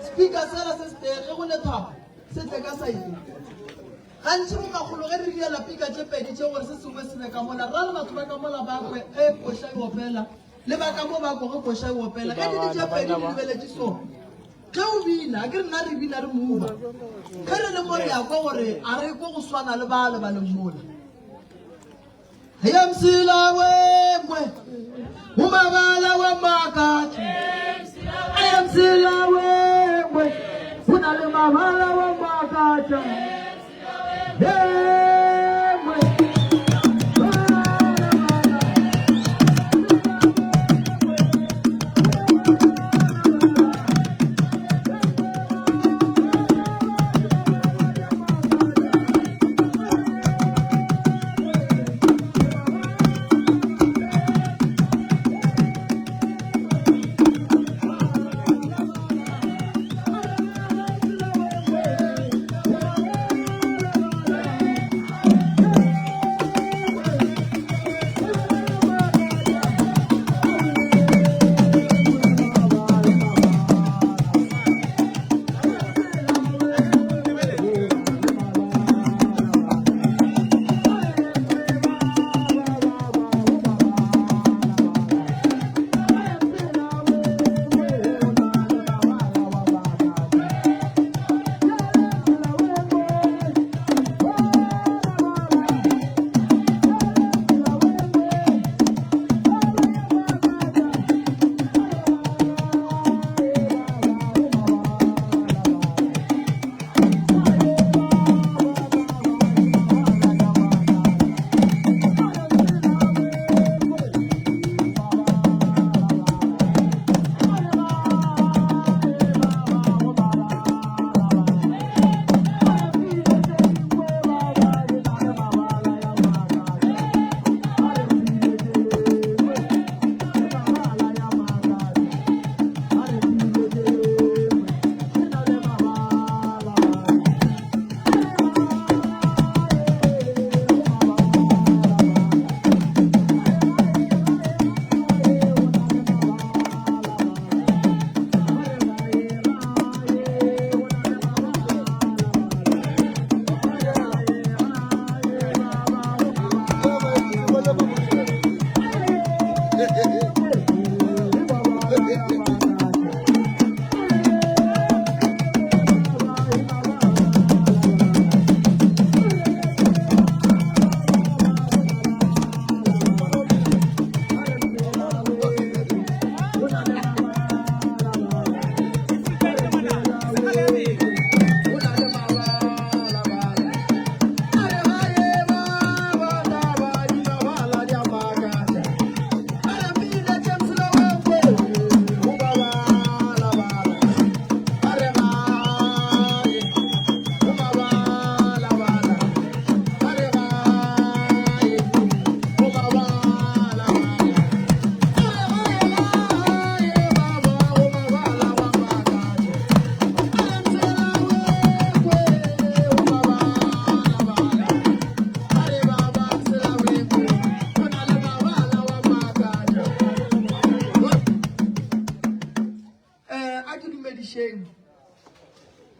Speaker sela se setee ge go ne thapo se tle ka saete gantši mo makgolo ge re riela pika tše pedi tše gore se sengwe se be ka mola ra le batho ba ka mola ba kwe ge koša e opela le ba ka mo ba kwe ge koša e opela ge di le tše pedi di lebeletše so ge o bina a ke re nna re bina re mova ge re le mo re ya kwa gore a re kwe go swana le ba le ba leng mola Yemsila wemwe umabala wa makatši Yemsila wemwe o na le mabala wa makatša Yemwe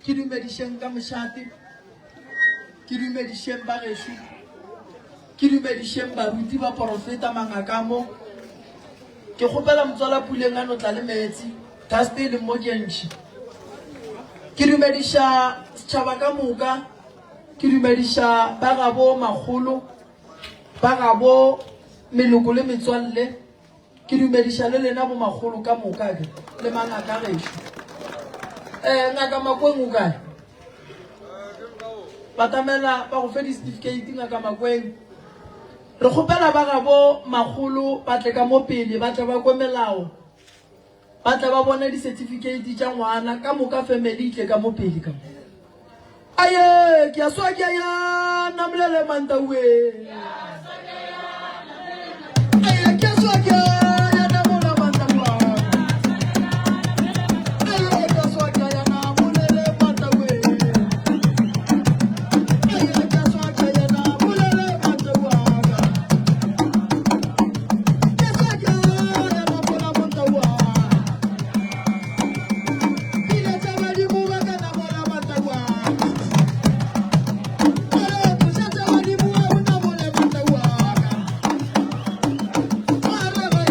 Ke dumedišeng ka mošate, ke dumedišeng ba gešo, ke dumedišeng baruti, baporofeta, mangaka mo. Ke kgopela motswala Puleng a no tla le meetse, dust e leng mo ke e ntši. Ke dumediša setšhaba ka moka, ke dumediša ba gabo makgolo, ba gabo meloko le metswalle. Ke dumediša le lena bomakgolo ka moka ke le mangaka gešo. Eh, ngaka Makweng o kae? Batamela ba go fe di-certificate ngaka Makweng. Re kgopela ba gabo makgolo ba tle ka mo pele ba tle ba kwe melao. Ba tle ba bone di-certificate tša ngwana ka moka family e tle ka mo pele ka mo. Aye, ke a swa ke a ya namolele mantaue. Aye, ke a swa ke a ya namola mantaua. Aye, ke a swa ke a ya namolele mantaue. Aye, ke a swa ke a ya namolele mantaua. Ke a swa ke a ya namola mantaua. Pila tša badimo ba ka namola mantaua. Are tloša tša badimo wa go namole mantaua. Are ba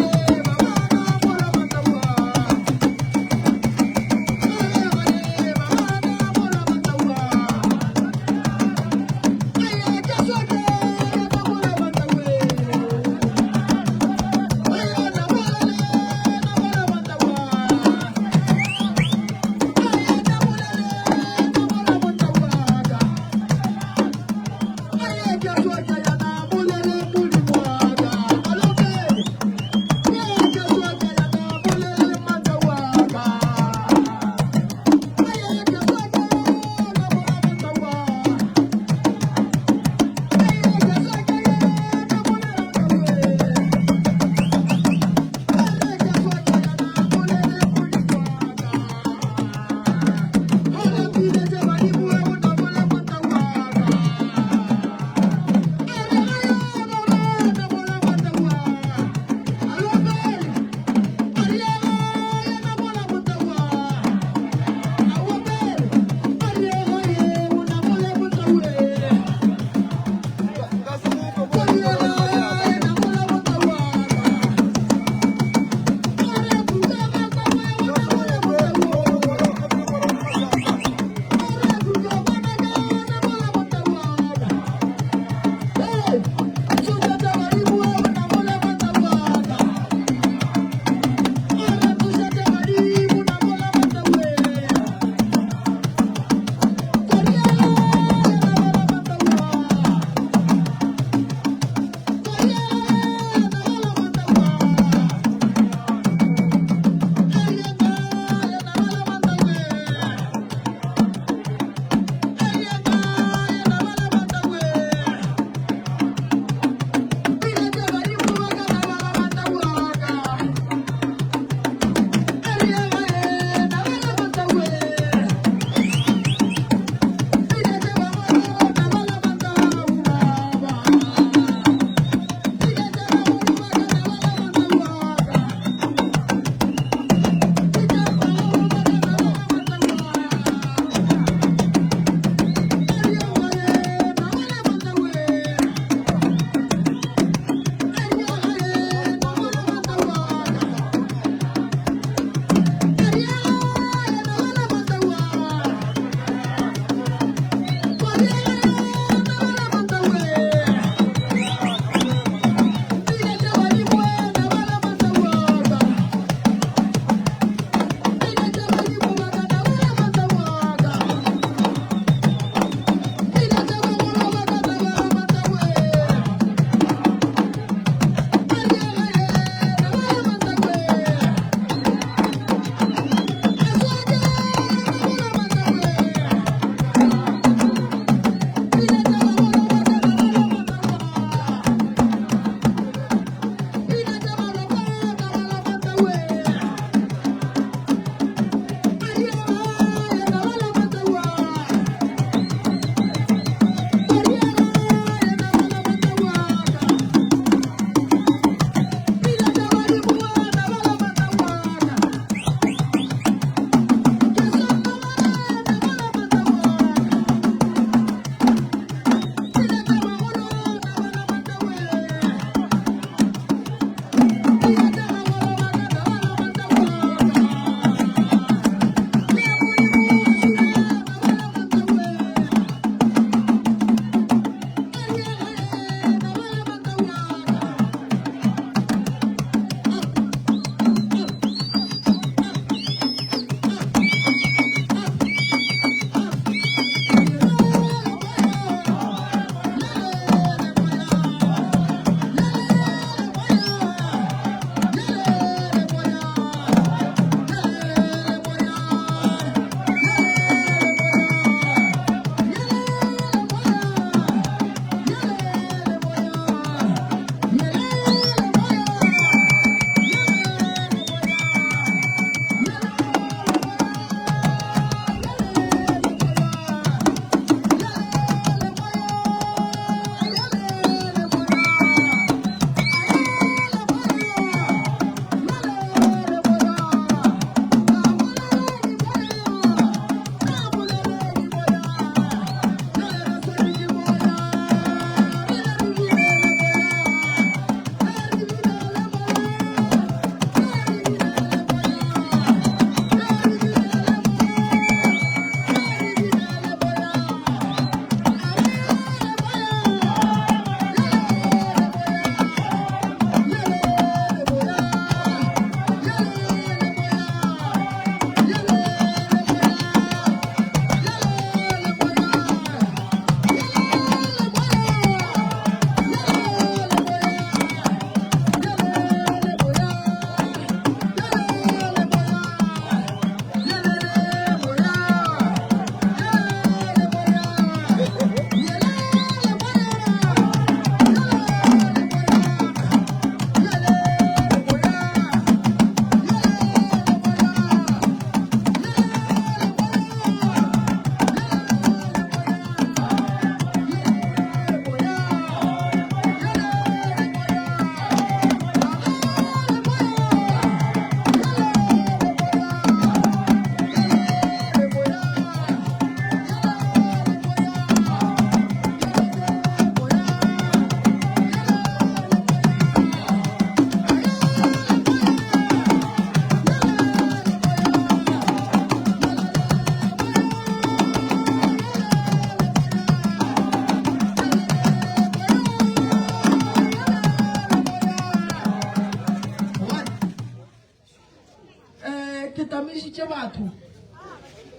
Ke tamišitše batho.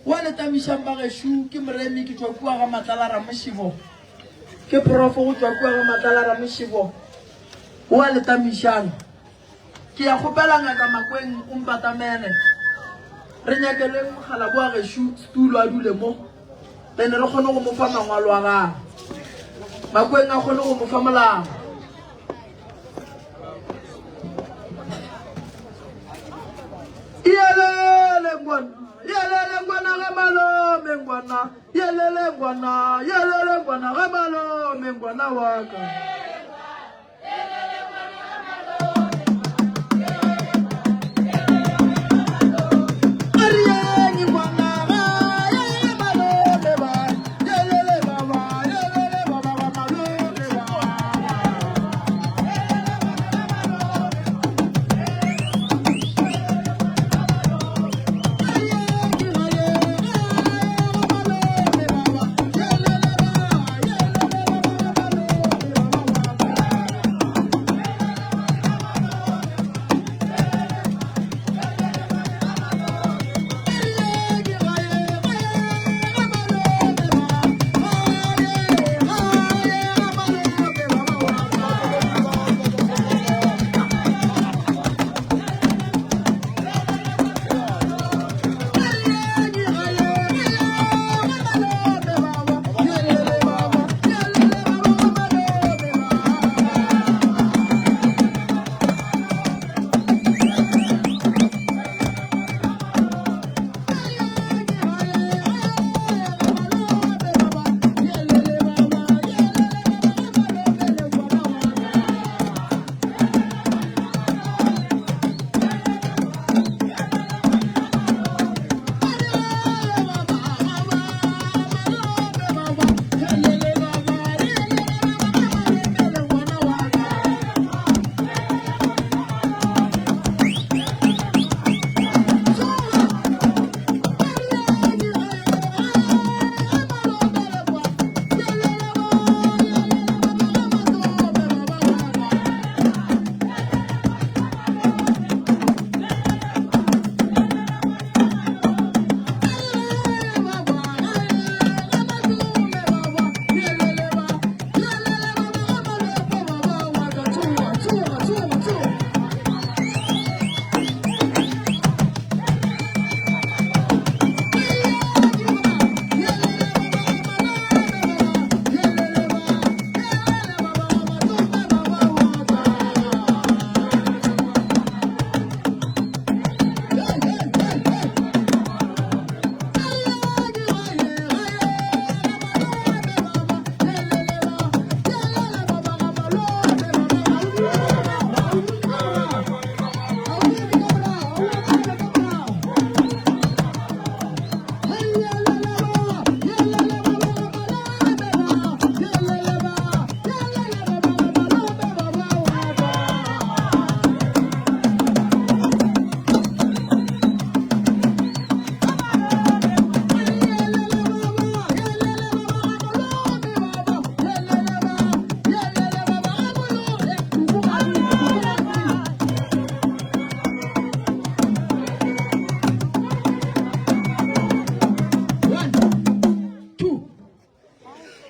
Wa le tamišang bagešo ke Moremi ke tšwa kua ga Matlala Ramošebo. Ke profo go tšwa kua ga Matlala Ramošebo. Wa le tamišang. Ke ya kgopela ngaka Makweng o mpatamele. Re nyakeleng mokgalabo wa gešo setulo a dule mo. Then re kgone go mo fa mangwalo a gagwe. Makweng a kgone go mo fa molao. Yelele ngwana, yelele ngwana ga malome ngwana, yelele ngwana, yelele ngwana ga malome ngwana wa ka.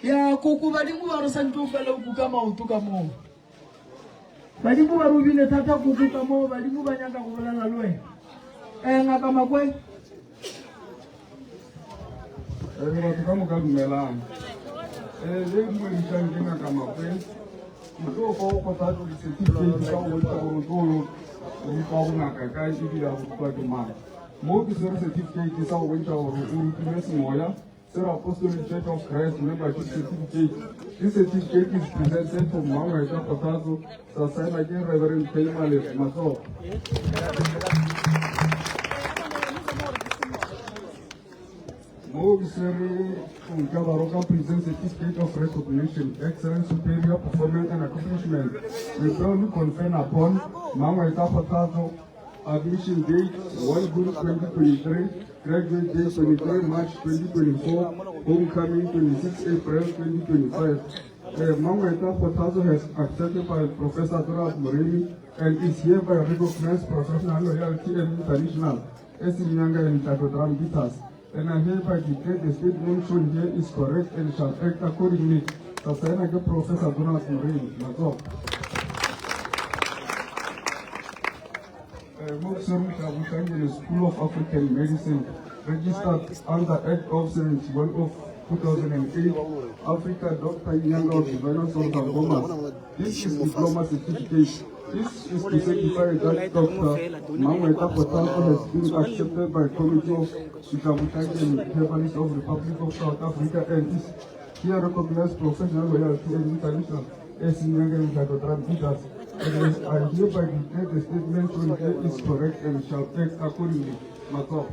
Ya koko badimo ba re santse o fela o kuka maoto ka moo. Badimo ba re o bile thata koko ka moo badimo ba nyaka go bolela le wena. Eh ngaka Makwe. Eh batho ka moka dumelang. Eh le dumedisang ke ngaka Makwe. Ke tlo fa o kgothatso di-certificate ka go bontšha gore o tlo rutwa bongaka kae ebile a rutwa ke mang. Mo ke swere certificate sa go bontšha gore o rutilwe semoya se re Apostolic Church of Christ membership certificate. This certificate is presented to Mmangwetsa Kgothatso sa saena ke Reverend Pay Malefo Matsogo. Mo ke swere Nka Baroka present certificate of recognition, excellent superior performance and accomplishment. We proudly confer upon Mmangwetsa Kgothatso admission date 1 June 2023, graduate date 23 March 2024, homecoming 26 April 2025. Mangweta Kgothatso has accepted by Professor Donald Moremi and is hereby recognized professional loyalty and international. Esinyanga and Ntlatlo Trumpeters, and I hereby declare the statement shown here is correct and shall act accordingly. Ka saena ke Professor Donald Moremi. Matsogo. Eh, mo ke swere Mohlabuhlangele School of African Medicine, registered under Act of 71 of 2008, Africa Dr. Inyanga of Divine Souls and Gomas. This is diploma certificate. This is to certify that Dr. Mangweta Kgothatso has been accepted by Committee of Mohlabuhlangele Herbalists of Republic of South Africa and is here recognized professional loyalty and international Esinyanga Mdlalo Trumpeters. And I hereby declare the statement shown here is correct and shall act accordingly. Matsogo.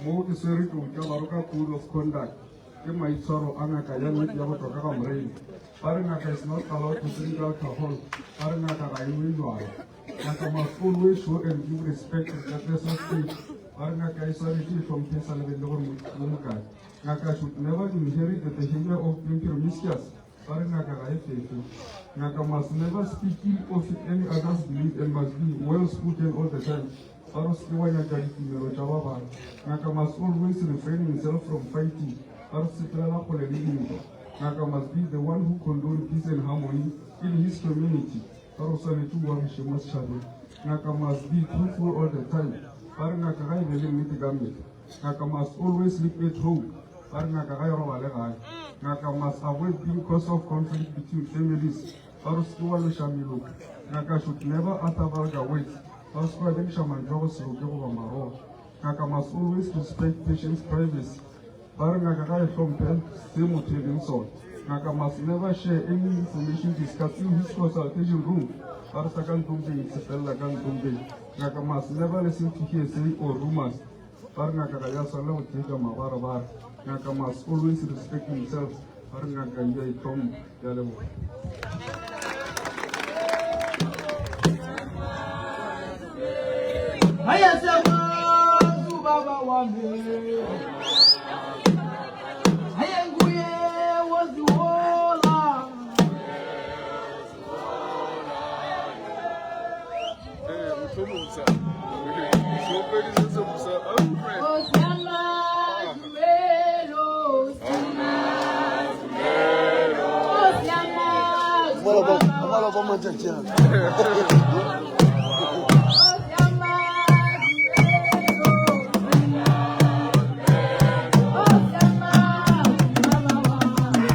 Mo ke swere tlou tša Baroka Code of Conduct ke maitshwaro a ngaka ya nnete ya go tšwa ka ga Morena. Ba re ngaka is not allowed to drink alcohol. Ba re ngaka ga e nwe jwala. Ngaka must always show and give respect regardless of age. Ba re ngaka e swanetše e hlomphe sa lebelele gore mo mokae. Ngaka should never inherit the behavior of being promiscuous. Ba re ngaka ga e fefe. Ngaka must never speak ill of any other's belief and must be well spoken all the time. Ba re o se ke wa nyatša ditumelo tša ba bangwe. Ngaka must always refrain himself from fighting. Ba re sepelela kgole le dintwa. Ngaka must be the one who condone peace and harmony in his community. Ba re o swanetše o agiše mo setšhabeng. Ngaka must be truthful all the time. Ba re ngaka ga e be le nnete ka mehla. Ngaka must always sleep at home. Ba re ngaka ga e robale gae. Ngaka must avoid being cause of conflict between families. Ba re o se ke wa lweša meloko. Ngaka should never utter vulgar words. Ba re o se ke wa diriša mantšu a go se loke goba maroga. Ngaka must always respect patient's privacy. Ba re ngaka ga e hlomphe se motho e leng sona. Ngaka must never share any information discussed in his consultation room. Ba re sa ka ntlong beng se felela ka ntlong beng. Ngaka must never listen to hearsay or rumors. Ba re ngaka ga ya swanela go theetša mabarebare. Ngaka must always respect himself. Ba re ngaka e a itlhompha. Ke a leboga. Ayasewazi ubaba wami Ayenguye woziwola Eh, mohlomong sa. Seopedi se se bosa. Oh, Osama Dumelo Osama Amala ba matšatši a. Osama Dumelo Osama baba wami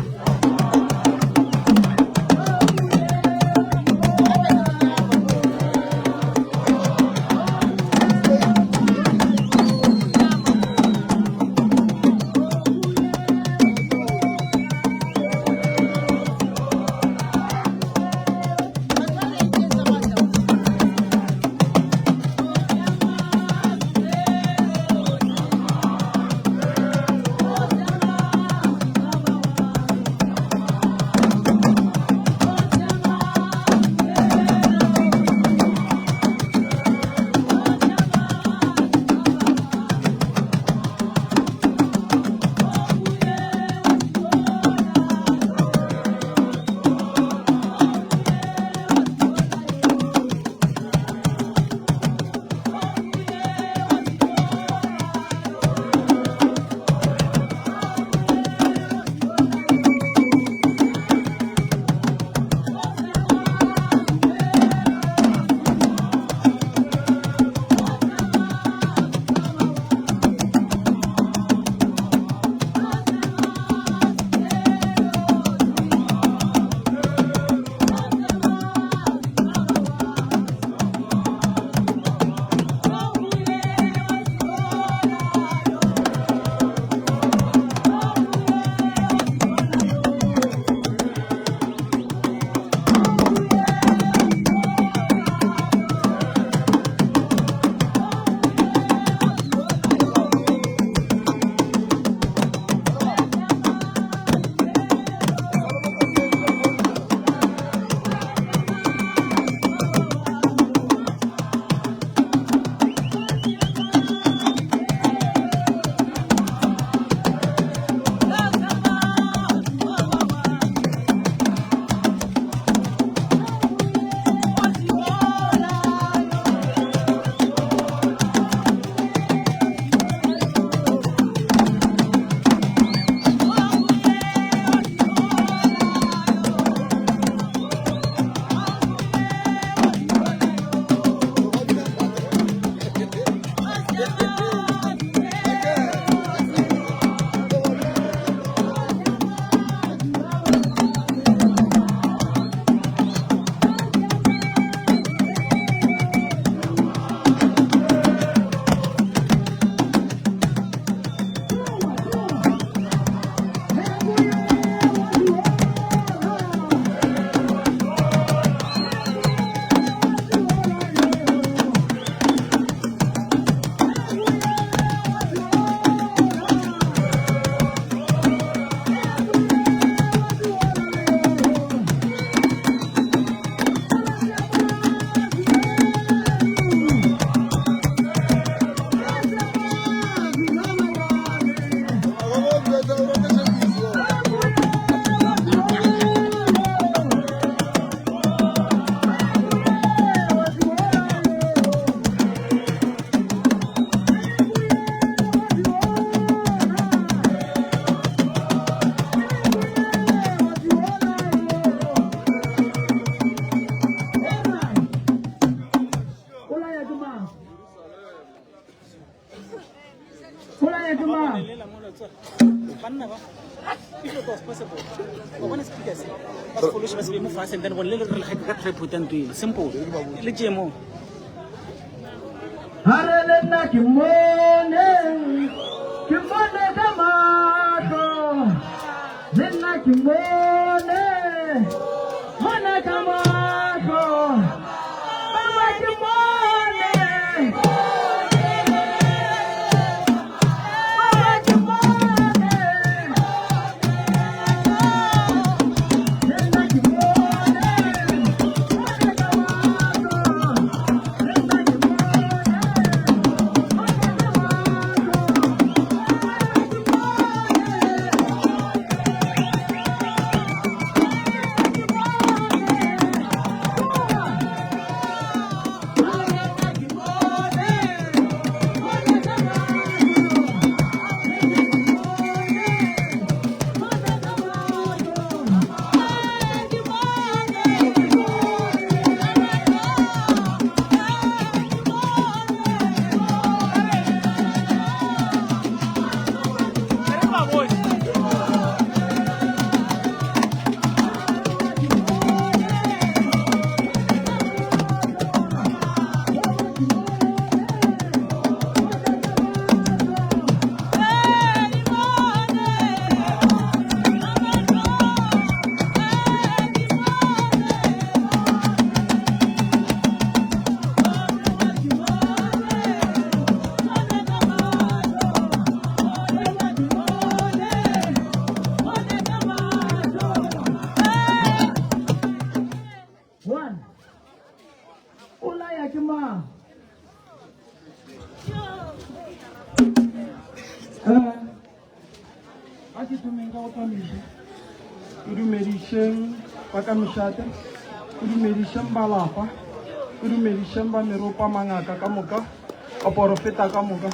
Ba se fološe ba se be mo fase and then gone le le re le ka tripod ya ntwele. Simple. Le tšee mo. Gare le nna ke mmone, ke mmone ka mahlo. Le nna ke mmone, mmone ka mahlo. Mama ke mmone. Mama ke mmone. Le nna ke mmone, mmone ka mahlo. Le nna ke mmone, mmone ka mahlo. Mama ke One. O laya ke mang? A ke thomeng ka go tsamiša ke dumedišeng ba ka mešate, ke dumedišeng ba lapa, ke dumedišeng ba meropa mangaka ka moka, baporofeta ka moka.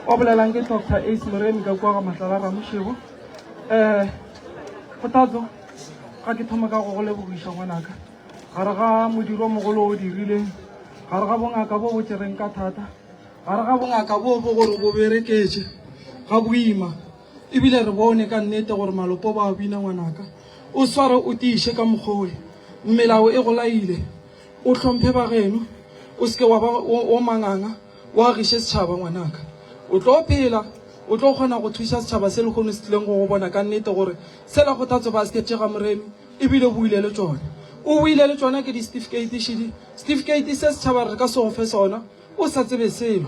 Wa bolelang ke Doctor Ace Moremi ka kua ga Matlala Ramošego. Um Kgothatso, ga ke thoma ka go go lebogiša ngwanaka gare ga modiro o mogolo o dirileng, gare ga bongaka bo bo tšereng ka thata, Gare ga bongaka boo bo gore bo bereketše ga boima, ebile re bone ka nnete gore malopo ba a bina ngwanaka. O sware o tiiše ka mokgowe, melao e go laile. O hlomphe ba geno, o se ke wa ba o manganga, o agiše setšhaba ngwanaka. O tlo phela, o tlo kgona go thuša setšhaba se lehono se tlileng go go bona ka nnete gore sela kgothatso ba se tše ga Moremi ebile o boile le tšona. O boile le tšona ke di-certificate šidi, certificate se setšhaba re ka se go fe sona. O sa tsebe selo.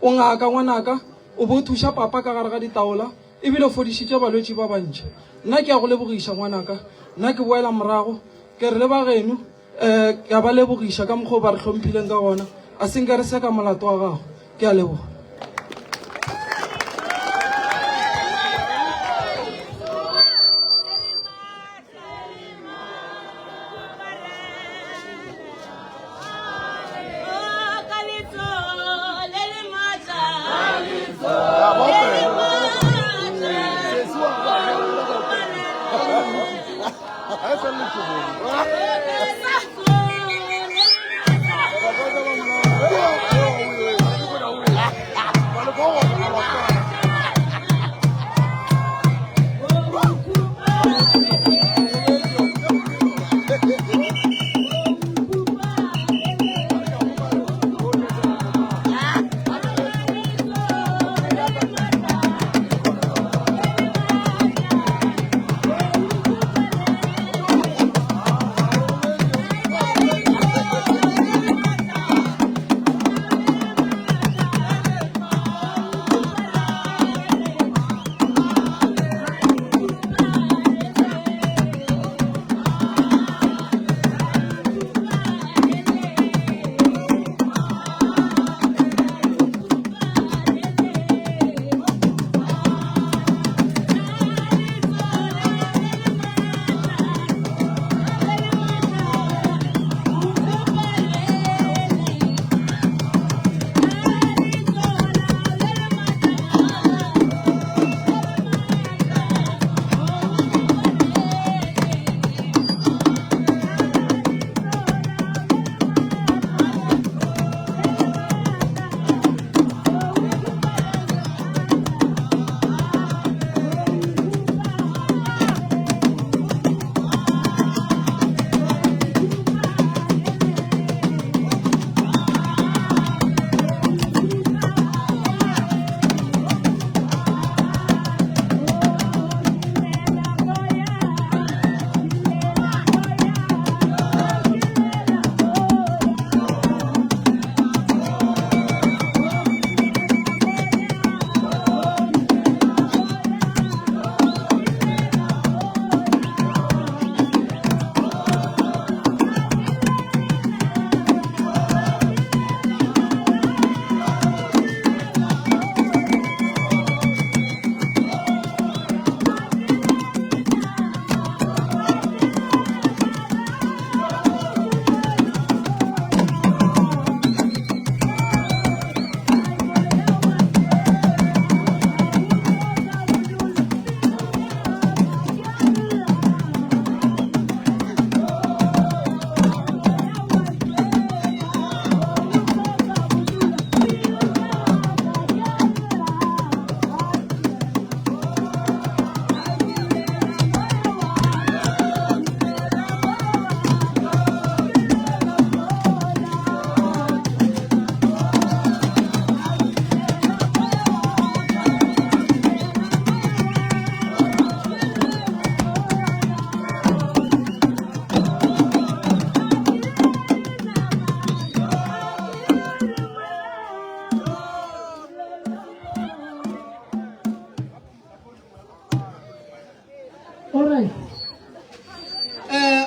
O ngaka, ngwanaka, o be o thuša papa ka gare ga ditaola, e bile o fodišitše balwetši ba bantši. Nna ke a go lebogiša, ngwanaka. Nna ke boela morago, ke re le ba geno, um ke a ba lebogiša ka mokgwa o ba re hlomphileng ka gona. A se nke re seka molato wa gago. Ke a leboga.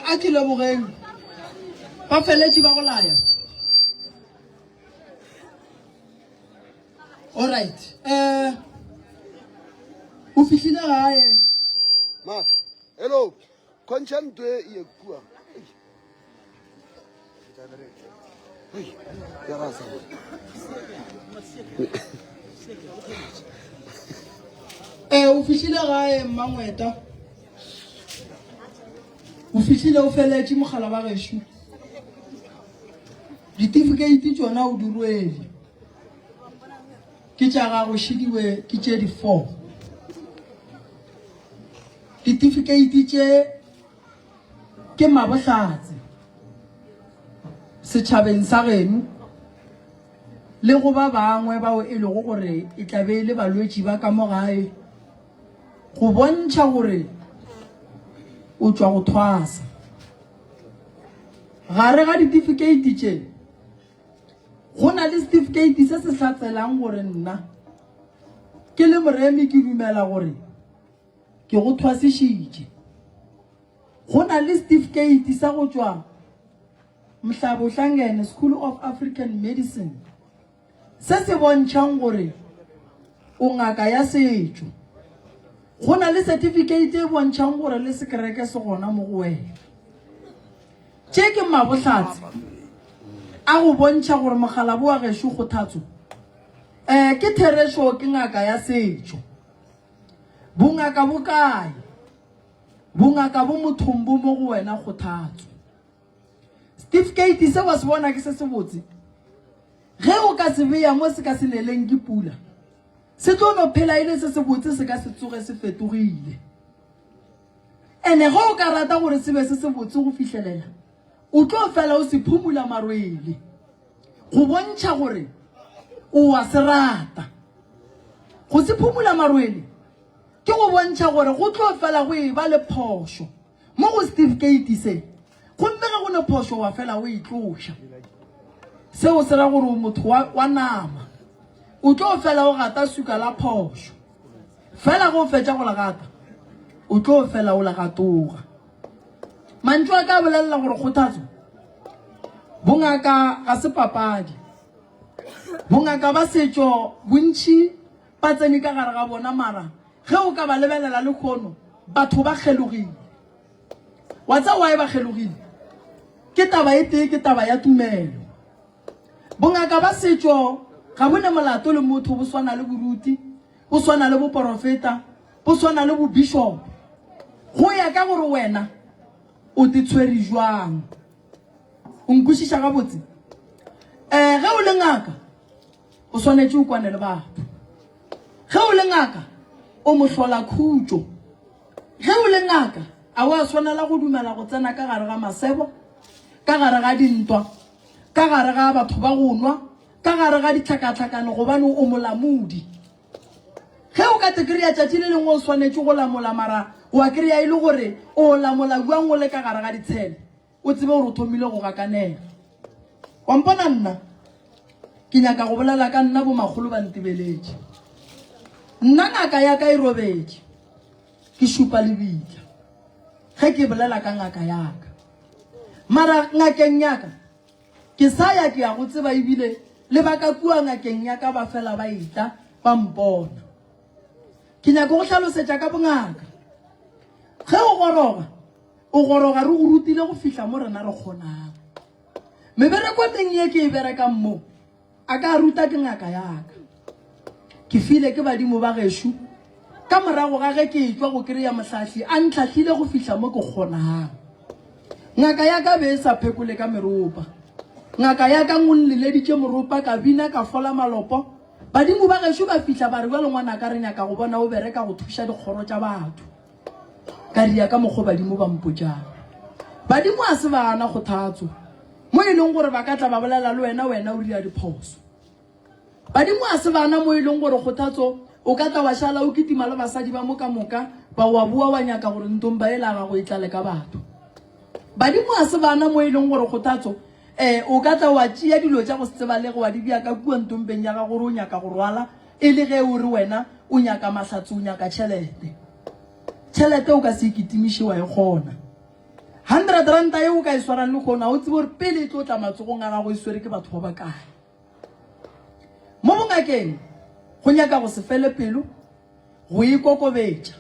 a ke lebogeng ba feletše ba go laya. Alright. Eh o fihlile gae. Mark. Hello. Khwantšha ntwe e ye kua. Ei, ya rasa. Eh o fihlile gae mmangweta. O fihlile o feletše mogala wa gešo. Ditifikeiti tšona o di rwele. Ke tša gago šidiwe ke tše di 4. Ditifikeiti tše ke mabohlatse setšhabeng sa geno le go ba bangwe bao e lego gore e tla be e le balwetši ba ka mo gae go bontšha gore o tšwa go thwasa. Gare ga ditifikeiti tše go na le setifikeiti se se hlatselang gore nna ke le moremi ke dumela gore Ke go thwasišitše. Go na le setifikeiti sa go tšwa Mhlabohlangene School of African Medicine se se bontšhang gore o ngaka ya setšo. Go na le setifikeiti e bontšhang gore le sekereke se gona mo go wena. Tše ke mabohlatse a go bontšha gore mokgalabo wa gešo Kgothatso um ke therešo ke ngaka ya setšo. Bongaka bo kae? Bongaka bo mothong bo mo go wena kgothatso. Setifikeiti se wa se bona ke se sebotse. Ge o ka se beya mo se ka se neleng ke pula, se tlo no phela e le se sebotse se ka se tsoge se fetogile. Ene ge o ka rata gore se be se sebotse go fihlelela, o tlo fela o se phumula marwele. Go bontšha gore o a se rata. Go se phumula marwele ke go bontšha gore go tlo fela go e ba le phošo mo go setifikeiti se, gomme ge go ne phošo wa fela o e tloša. Seo se ra gore o motho wa, wa nama. O tlo fela o gata suka la phošo. Fela ge o fetša go le gata, o tlo fela o le gatoga. Mantšu a ka a bolelela gore kgothatso bongaka ga se papadi. Bongaka ba setšo bontši ba tsene ka gare ga bona mara ge o ka ba lebelela lehono batho ba kgelogile. Wa tseba why ba kgelogile? Ke taba e tee, ke taba ya tumelo. Bongaka ba setšo ga bo ne molato le motho bo swana le boruti, bo swana le boporofeta, bo swana le bobishopo. Go ya ka gore wena o te tshwere jwang. O nkwešiša gabotse? Eh, ge o le ngaka, o swanetše o kwane le batho. Ge o le ngaka, o mohlola khutšo. Ge o le ngaka, a wa swanela go dumela go tsena ka gare ga masebo, ka gare ga dintwa, ka gare ga batho ba go nwa, ka gare ga ditlhakatlhakano gobane o molamodi. Ge o ka te kry-a tšatši le lengwe o swanetše go lamola mara wa kry-a e le gore o lamola bjang o le ka gare ga ditshele, o tsebe gore o thomile go gakanega. Wa mpona nna? Ke nyaka go bolela ka nna bomakgolo ba ntebeletše. Nna ngaka ya ka e robetše, ke šupa lebitla ge ke bolela ka ngaka ya ka. Mara ngakeng ya ka Ke sa ya ke ya go tseba ebile le ba ka kua ngakeng ya ka ba fela ba etla ba mpona. Ke nyaka go hlalosetša ka bongaka. Ge o goroga, o goroga re go rutile go fihla mo rena re kgonang. Mebereko e meng ye ke e berekang mo, A ka ruta ke ngaka ya ka. Ke file ke badimo ba gešo ka morago ga ge ke etšwa go kry-a mohlahli a ntlhahlile go fihla mo ke kgonang. Ngaka ya ka be e sa phekole ka meropa. Ngaka ya ka o nleleditše moropa ka bina ka fola malopo. Badimo ba gešo ba fihla ba re bjalo ngwanaka re nyaka go bona o bereka go thuša dikgoro tša batho. Ka ria ka mokgo badimo ba mpotšang. Badimo a se bana kgothatso. Mo e leng gore ba ka tla ba bolela le wena, wena o dira diphoso. Badimo a se bana mo e leng gore kgothatso o ka tla wa šala o kitima le basadi ba mo ka moka ba wa boa wa nyaka gore ntomba ela gago e tlale ka batho. Badimo a se bana mo e leng gore kgothatso eh o ka tla wa tšea dilo tša go se tsebalege wa di bea ka kua ntombeng ya gago gore o nyaka go rwala e le ge o re wena o nyaka mahlatse o nyaka tšhelete. Tšhelete o ka se e kitimiše wa e kgona. 100 ranta ye o ka e swarang lehono ga o tsebe gore pele e tlo tla matsogong a gago e swere ke batho ba bakae. Mo bongakeng go nyaka go se fele pelo, go ikokobetša,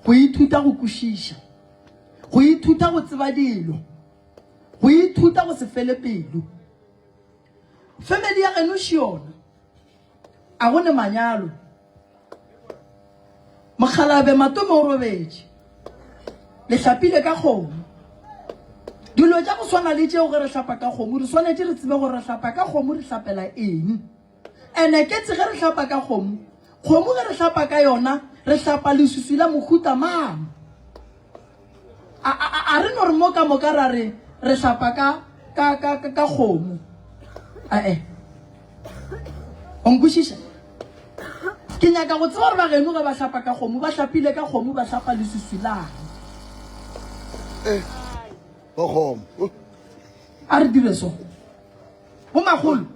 go ithuta go kwešiša, go ithuta go tseba dilo, go ithuta go se fele pelo. Family ya geno še yona. A go ne manyalo. Mokgalabe Matome o robetše. Le hlapile ka kgomo. Dilo tša go swana le tšeo ge re hlapa ka kgomo re swanetše re tsebe gore re hlapa ka kgomo re hlapela eng. Ene ketse ge re hlapa ka kgomo, kgomo ge re hlapa ka yona re hlapa leswiswi la mohuta mang. A, a, a, a re no re mo ka moka ra re re hlapa ka, ka, ka, ka, ka kgomo. Ae. O nkwešiša? Ke nyaka go tseba gore ba geno ge ba hlapa ka kgomo, ba hlapile ka kgomo, ba hlapa leswiswi lang. Eh, ba kgomo. A re dire so. Bomakgolo.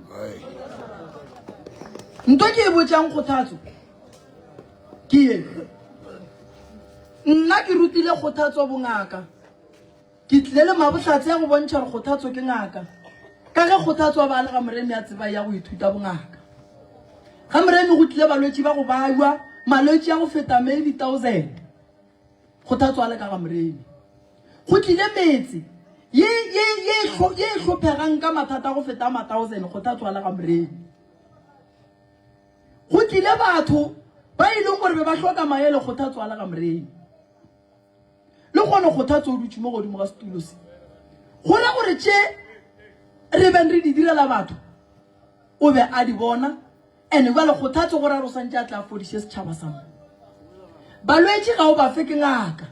Nto ke e botšang kgothatso. Ke ye. Nna ke rutile Kgothatso bongaka. Ke tlile le mabohlatse a go bontšha gore Kgothatso ke ngaka. Ka ge Kgothatso a ba a le ga Moremi a tseba ya go ithuta bongaka. Ga Moremi go tlile balwetši ba go bajwa malwetši a go feta maybe 1000. Kgothatso a le ka ga Moremi. Go tlile metse ye ye ye ye e hlophegang ka mathata a go feta a ma 1000 Kgothatso a le ga Moremi. Go tlile batho ba e leng gore be ba hloka maele Kgothatso a le ga Moremi. Le kgone Kgothatso o dutše mo godimo ga setulo se. Go ra gore tše re beng re di direla batho o be a di bona ene jwale Kgothatso go ra gore o santše a tla a fodiše setšhaba sa mo. Balwetši ga o ba fe ke ngaka.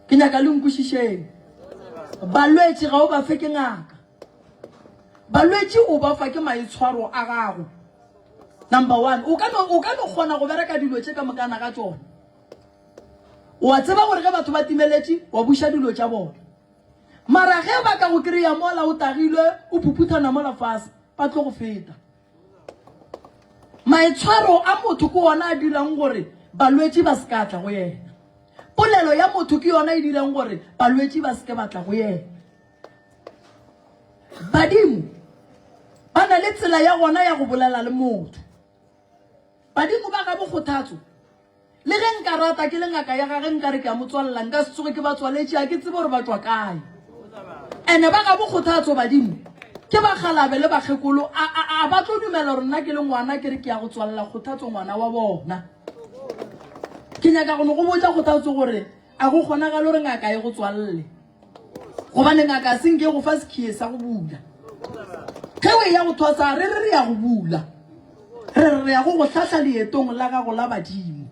Ke nyaka le nkwešišeng. Balwetši ga o ba fe ke ngaka. Balwetši o ba fa ke maitshwaro a gago. Number one, o ka no, o ka no kgona go bereka dilo tše ka mokana ga tšona. O a tseba gore ge batho ba timeletše, wa buša dilo tša bona. Mara ge ba ka go kry-a mola o tagilwe, o phuphuthana mola fase, ba tlo go feta. Maitshwaro a motho ke ona a dirang gore balwetši ba se ka tla go yena. Polelo ya motho ke yona e dirang gore balwetši ba se ke ba tla go yena. Badimo ba na le tsela ya gona ya go bolela le motho. Badimo ba gabo Kgothatso, le ge nka rata ke le ngaka ya gage nka re ke a mo tswalela, nka se tsoge ke ba tswaletše, a ke tsebe gore ba tšwa kae. Ene ba gabo Kgothatso badimo ke bakgalabe le bakgekolo, a, a, a ba tlo dumela gore nna ke le ngwana ke re ke ya go tswalela Kgothatso ngwana wa bona. Ke nyaka go no go botša Kgothatso gore a go kgonagale gore ngaka e go tswalele. Gobane ngaka a se nke go fa sekhie sa go bula. Ge o eya go thwasa, re re re ya go bula. Re re re ya go go hlahla leetong la gago la badimo.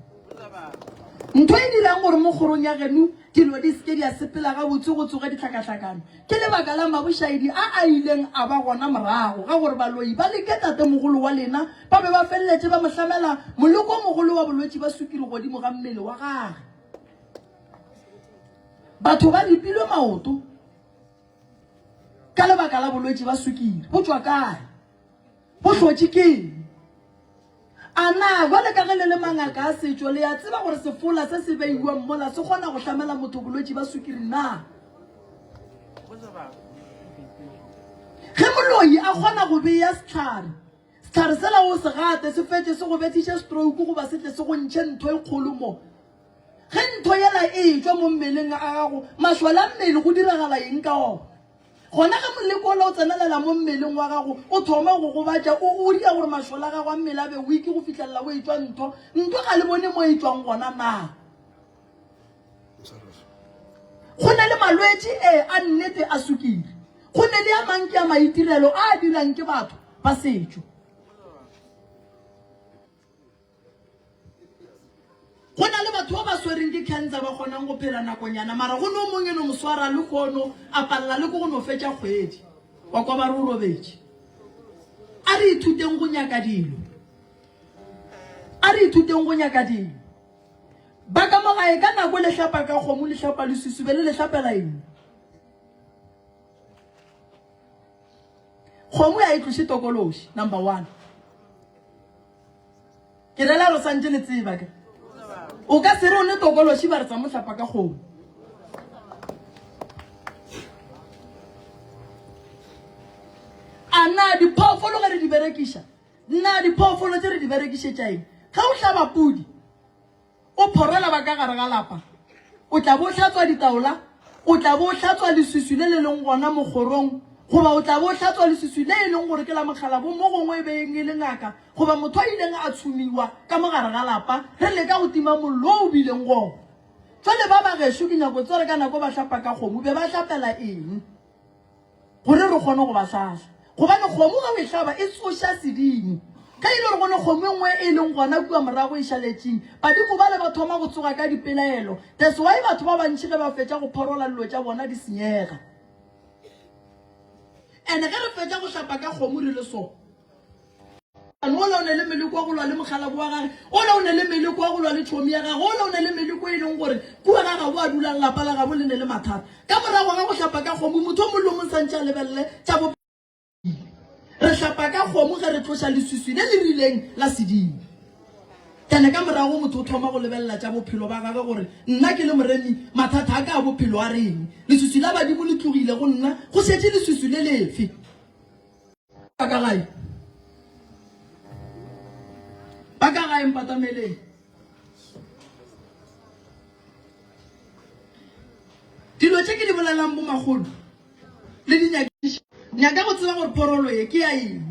Ntho e dirang gore mo kgorong ya geno dilo di seke di a sepela gabotse go tsoge ditlhakahlakano ke lebaka la mabošaedi a a ileng a ba gona morago ga gore baloi ba leke tatemogolo wa lena ba be ba feleletše ba mo hlamela moleko o mogolo wa bolwetši ba sukiri godimo ga mmele wa gage. Batho ba ripilwe maoto ka lebaka la bolwetši ba sukiri. Bo tšwa kae? Bo hlotše ke eng? A na bjale ka ge le le mangaka a setšo le a tseba gore sefola se se beiwang mola se kgona go hlamela motho bolwetši ba sukiri na? Ge moloi a kgona go bea sehlare, sehlare sela o se gate se fetše se go bethiše stroke goba se tle se go ntšhe ntho e kgolo mo, Ge ntho yela e etšwa mo mmeleng a gago, mašole a mmele go diragala eng ka ona? Gona ge moleko wola o tsenelela mo mmeleng wa gago, o thoma go gobatša, o, o dira gore mašole a gago a mmele a be weak go fihlelela o etšwa ntho. Ntho ga le bone mo e tšwang gona na? Go na le malwetši ee a nnete a sukiri. Go ne le a mang ke a maitirelo a a dirang ke batho ba setšo. Go na le batho ba ba swereng ke cancer ba kgonang go phela nakonyana mara go no mong e no mo swara lehono a palela le ke go no fetša kgwedi wa kwa ba re o robetše. A re ithuteng go nyaka dilo. A re ithuteng go nyaka dilo. Ba ka mo gae ka nako le hlapa ka kgomo le hlapa le susube le le hlapela eng? Kgomo ya e tloše tokološi number one. Ke rela re santše le tseba ke. O ka se re o ne tokološi ba re tsa mohlapa ka kgomo. Diphoofolo ge re di berekiša, na diphoofolo tše re di berekišetša eng? Ge o hlaba pudi, o phorola ba ka gare ga lapa, o tla bo o hlatswa ditaola, o tla bo o hlatswa leswiswi le le leng gona mo kgorong, goba o tla bo o hlatswa leswiswi le e leng gore ke la mokgalabo, mo gongwe e beng e le ngaka goba motho a ileng a tshumiwa ka mo gare ga lapa, re leka go tima mollo wo o bileng gona. Jwale ba ba gešo ke nyako tseba gore ka nako ba hlapa ka kgomo be ba hlapela eng gore re kgone go ba hlahla. Gobane kgomo ge o e hlaba e tsoša sedimo. Ge e le gore go ne kgomo e nngwe e leng gona kua morago e šaletšeng, badimo bale ba thoma go tsoga ka dipelaelo. That's why batho ba bantši ge ba fetša go phorola dilo tša bona di senyega. And ge re fetša go hlapa ka kgomo re le so, Ola o ne le meleko wa go lwa le mokgalabo wa gage, ola o ne le meleko wa go lwa le tšhomi ya gage, ola o ne le meleko e leng gore kua ga gabo a dulang lapa la gabo le ne le mathata. Ka morago ga go hlapa ka kgomo, motho o mong le o mong santše a lebelele tša bophelo. Re hlapa ka kgomo ge re tloša leswiswi le le rileng la sedimo. Ene ka morago motho o thoma go lebelela tša bophelo ba gagwe gore nna ke le moremi mathata a ka a bophelo a reng. Leswiswi la badimo le tlogile go nna, go šetše leswiswi le lefe? Ba ka gae? Ba ka gae mpatameleng. Dilo tše ke di bolelang bomakgolo le di nyakiša. Nyaka go tseba gore phorolo ye ke ya eng.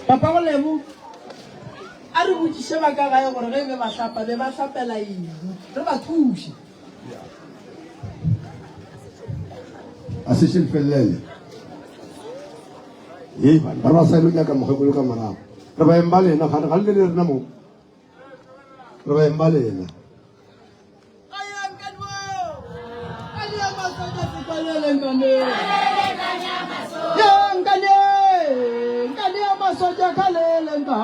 Papa go Lebo a re botšiše ba ka gae gore ge e be ba hlapa be ba hlapela eng, re ba thuše. A se še felele. Hei bana, ba re ba sa ilo nyaka mokgekolo ka morago. Re baeng ba lena, gane ga le le rena mo. Re baeng ba lena. masoja ka lelenga.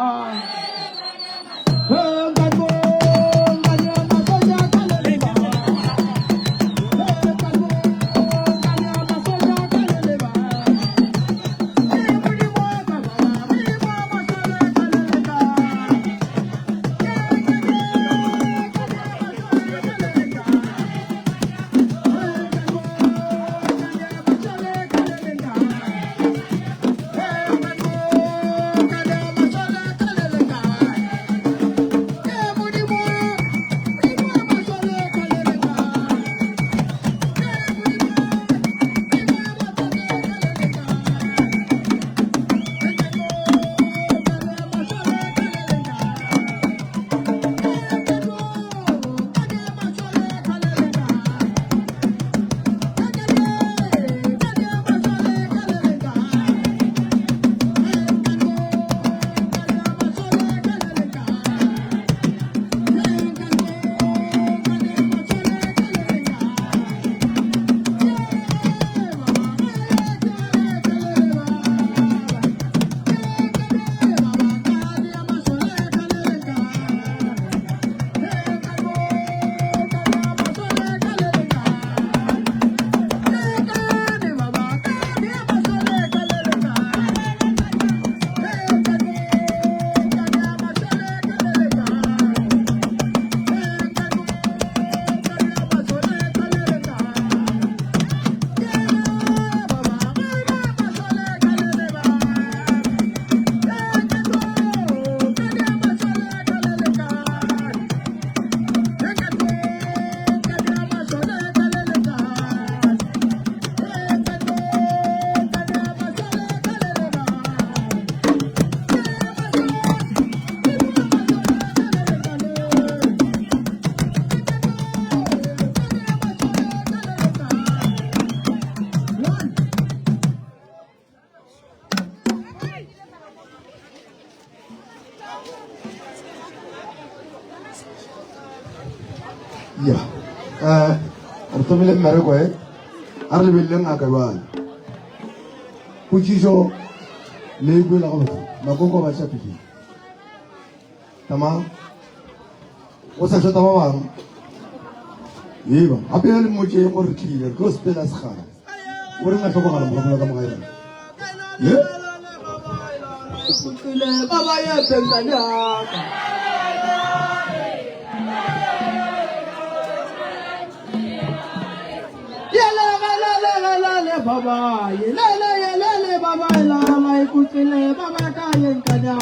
Ya um re thomile mmereko e a re lebelele ngaka jale potšišo le e kwela gabotse makoko ba šapile tama go sa šota ba bangwe eba gape le mmotšeng gore re tlile re tlo sepela segala o reng a hlokogala mogopolo ka moga yona ye Ba ba ye pengane aka. Yele baba yele yele baba la la ikutlile baba ka yenkanya.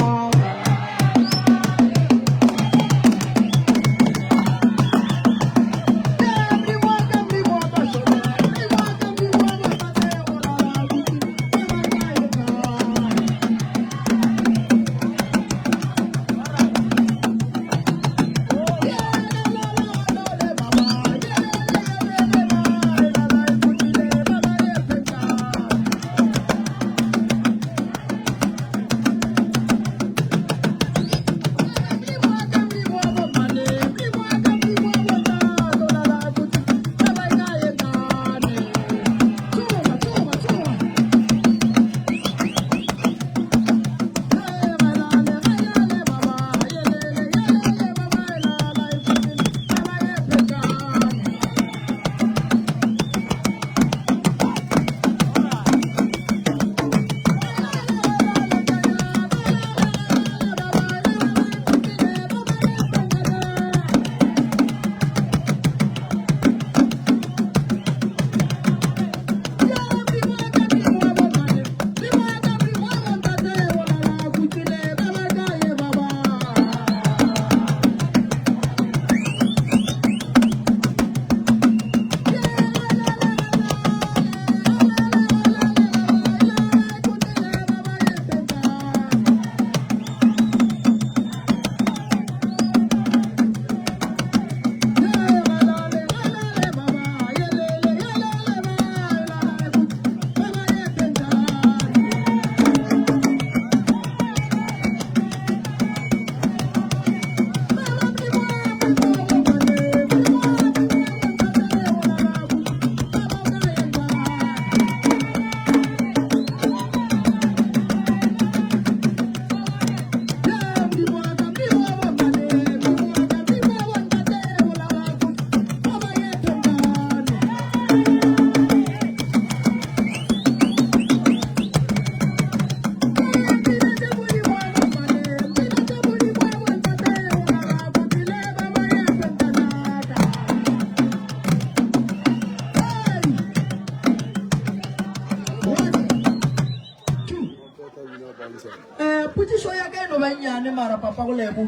Potšišo ya ka e no ba nnyane mara Papa go Lebo.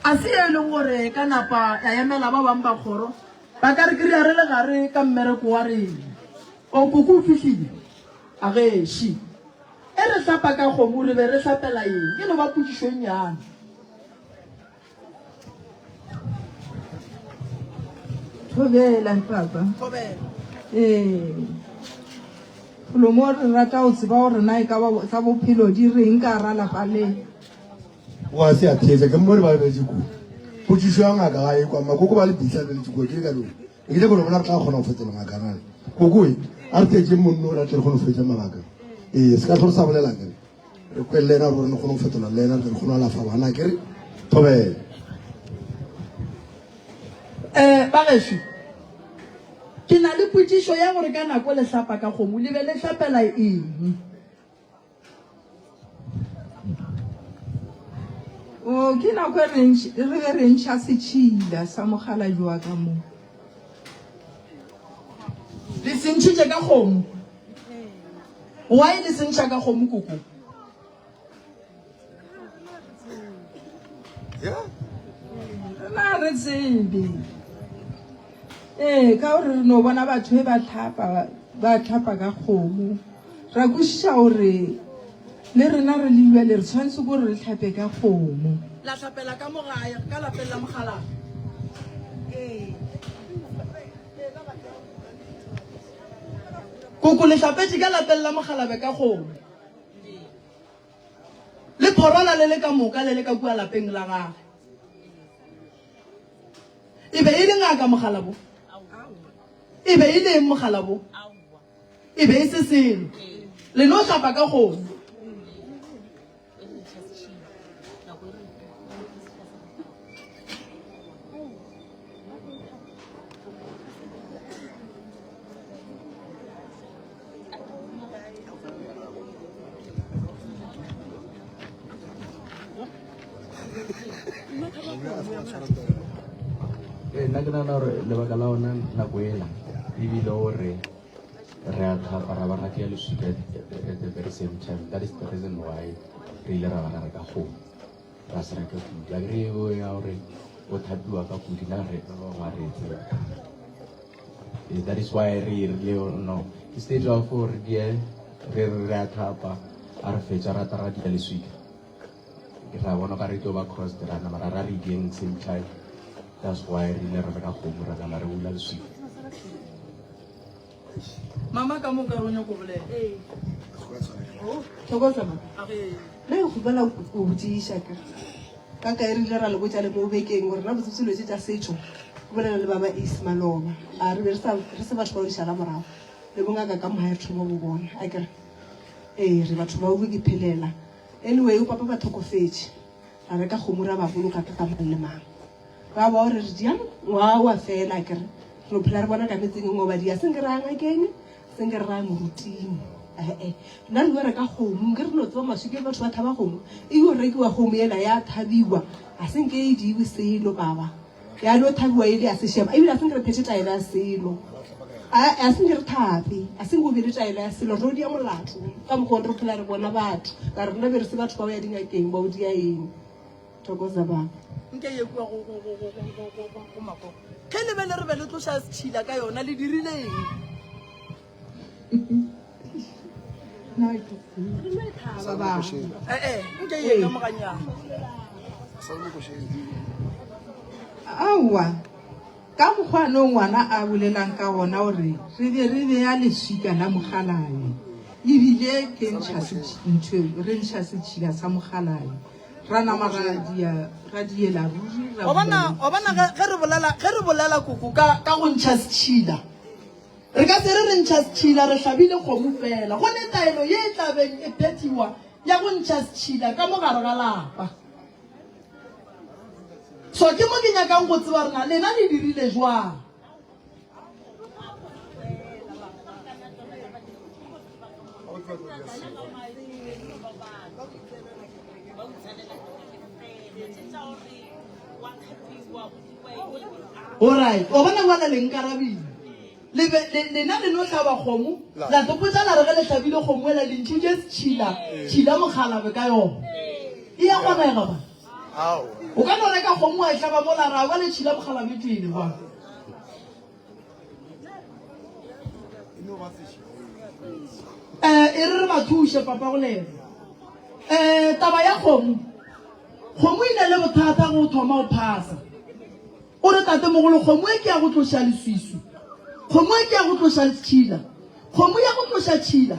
A se ye e leng gore e ka napa ya emela ba bang ba kgoro ba ka re kry-a re le gare ka mmereko wa rena. O koko o fihlile? A geši. E re hlapa ka kgomo re be re hlapela eng? E no ba potšišo e nnyane. Thobela papa. Thobela. Ee. Golo mo re rata go tseba gore na e ka ba tsa bophelo di reng ka gara lapa le. Wa se a theetša ke mmone ba lebetše kua. Potšišo ya ngaka ga e kwa makoko ba le bitsa lebeletše kua ke ka leo. E ke nyaka gore bona re tla kgona go fetola ngaka na. Koko e a re theetše monno re tle re kgone go fetša mabaka. Ee se ka tlhore sa bolela kere. Re kwe le yena gore re kgone go fetola le yena re kgone go alafa bana ke re thobela. Eh, bagešo, ke na le potšišo ya gore ka nako le hlapa ka kgomo le be le hlapela eng? O, ke nako e re re be re ntšha setšhila sa mokgalabje wa ka mo. Le se ntšhitše ka kgomo? Why le se ntšha ka kgomo koko? Rena re tsebe. Ee, ka gore re no bona batho e ba tlhapa, ba tlhapa ka kgomo. Ra kwešiša gore le rena re le bjale re tshwanetse gore re tlhape ka kgomo. La hlapela ka mo gae, ka lapeng la mokgalabje. Ee. Koko le hlapetše ka lapeng la mokgalabje ka kgomo. Le phorola le le ka moka le le ka kua lapeng la gage. E be e le ngaka mokgalabo? E be e le eng mokgalabo? E be e se selo. Le no hlapa ka kgomo. Ee, nna ke nagana gore lebaka la ona nako ela ebile gore re a thapa ra ba ra tšea leswika at the very same time that is the reason why re ile ra ba ra reka kgomo ra se reke pudi a kere eo ya gore o thapiwa ka pudi na re ba bangwe re e tseba Eh, that is why re rile no instead of gore die re re re a thapa a re fetša ra tla ra dia leswika ra bona ka re tlo ba cost ra nama ra ra re dieng same time that's why re ile ra reka kgomo ra nama re bula leswika Mama ka moka re o nyako bolela. Thokoza mama. Nna ke kgopela go botšiša ka ka kae re ile ra le botša le mo bekeng gore na botsotsi dilo tše tša setšo ke bolela le baba Ace maloba a re be re sa re se batho ba go di šala morago le bongaka ka mogae re thoma bo bona a kere ee re batho ba go ke phelela anyway o papa ba tlhokofetše ra reka kgomo ra ba boloka ka ka mang le mang Ba bao re re diang ngwaga fela ke re re phela re bona ka metseng engwe ba dia senke re ya ngakeng senke re raya moruting ee nna re bua reka kgomo ke re no tseba maswike batho ba thaba kgomo e yo rekiwa kgomo ela ya thabiwa a senke e diwe selo baba ya no thabiwa e le ya sešeba ebile a senke re phethe taelo ya selo a senke re thape a senke o be le taelo ya selo re o dia molato ka mokgwa re phela re bona batho ka re rena be re se batho ba o ya dingakeng ba o dia eng Thokoza baba. Nke ye kua go, go, go, go, go, go, go, go, go makoko. Ge le be le re be le tloša setšhila ka yona, le dirile eng? Eh, eh, nke ye ka moganyana. Aowa, ka mokgwa no ngwana a bolelang ka gona gore re be re beya leswika la mokgalabje ebile ke ntšha ntho re ntšha setšhila sa mokgalabje Ra nama ra dia, ra diela ruri, ra Wa bona, wa bona ge, ge re bolela, ge re bolela koko ka, ka go ntšha setšhila, re ka se re re ntšha setšhila re hlabile kgomo fela. Go ne taelo ye e tla beng e phethiwa ya go ntšha setšhila ka mo gare ga lapa. So ke mo ke nyakang go tseba gore na lena le dirile jwang. Alright, wa bona ngwana le nkarabile. Le be le lena le no hlaba kgomo, la tlo potsa la re ge le hlabile kgomo ela le ntšhitše setšhila, tšhila mokgalabe ka yona. E ya kgonega ba. O ka no reka kgomo wa e hlaba mola ra ba le tšhila bokgalabje tšwele ba. Eh, e re re ba thuše papa go lena. Eh, taba ya kgomo. Kgomo e na le bothata go thoma go phasa. O re tatemogolo kgomo e ke ya go tloša leswiswi. Kgomo e ke ya go tloša tšhila. Kgomo ya go tloša tšhila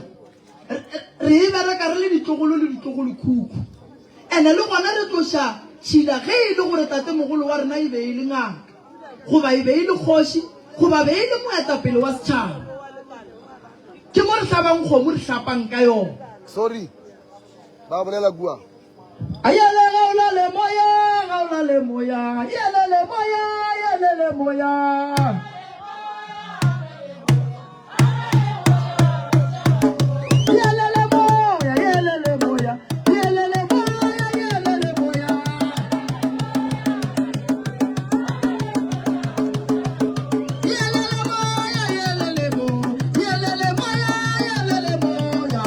re e bereka re le ditlogolo le ditlogolokhukhu. Ene le gona re tloša tšhila ge e le gore tatemogolo wa rena e be e le ngaka goba e be e le kgoši goba be e le moetapele wa setšhaba. Ke mo re hlabang kgomo re hlapang ka yona. Sorry, ba bolela kua. Ayele gaulale moya, gaulale moya, yelele moya, yelele moya. Yelele moya, yelele moya, yelele moya, yelele moya. Yelele moya, yelele moya, yelele moya, yelele moya.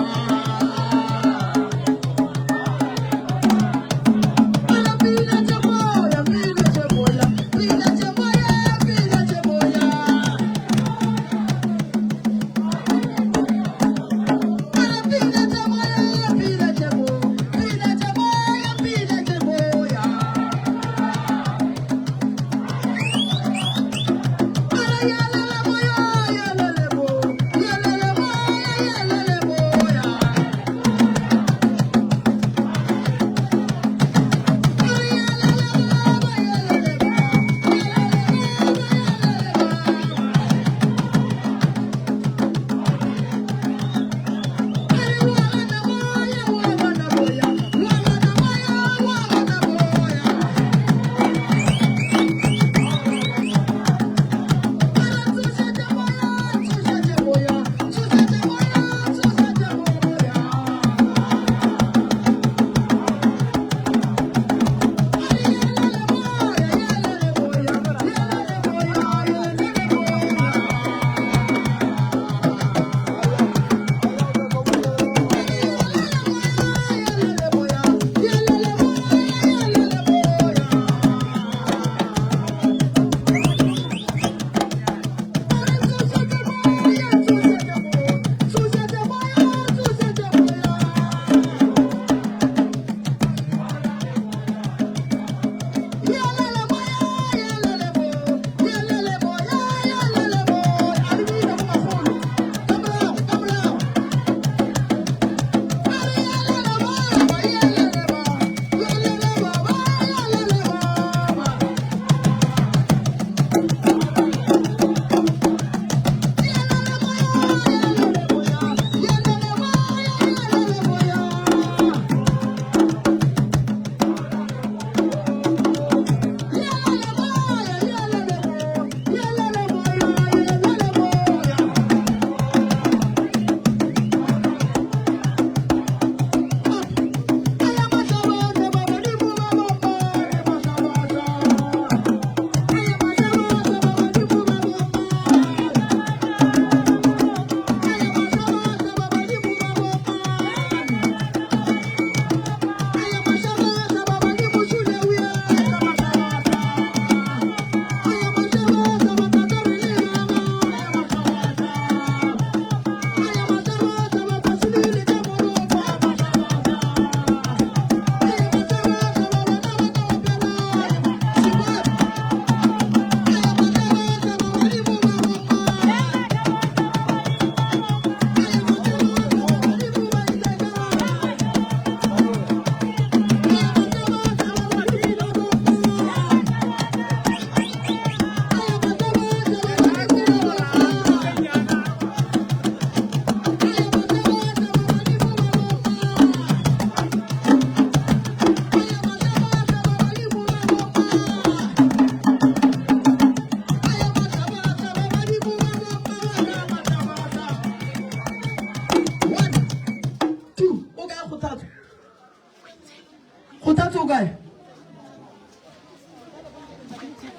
Kgothatso o kae?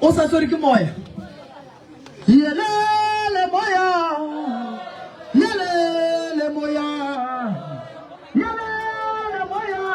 O sa tshwere ke moya. Yelele moya. Yelele moya. Yelele moya.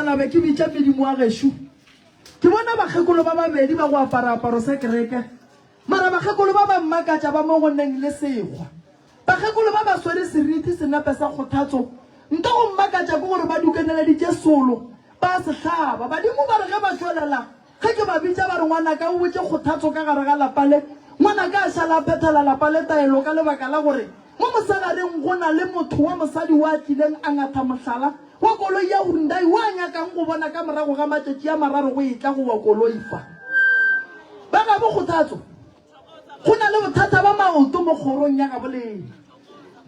rapela be ke bitša medimo wa gešo. Ke bona bakgekolo ba babedi ba go apara aparo sa kereke. Mara bakgekolo ba ba mmakatša ba mo go neng le sekgwa. Bakgekolo ba ba swere seriti senepe sa kgothatso. Nto go mmakatša ke gore ba dukeneleditše solo ba se hlaba. Badimo ba re ge ba tšwelela Ge ke ba bitša ba re, Ngwanaka, o botše kgothatso ka gare ga lapa le. Ngwanaka a šala a phethela lapa le taelo ka lebaka la gore mo mosegareng go na le motho wa mosadi wo a tlileng a ngatha mohlala wa koloi ya Hyundai wo a nyakang go bona ka morago ga matšatši a mararo go etla go wa koloi fa. Ba gabo kgothatso, go na le bothata ba maoto mo kgorong ya gabo lena.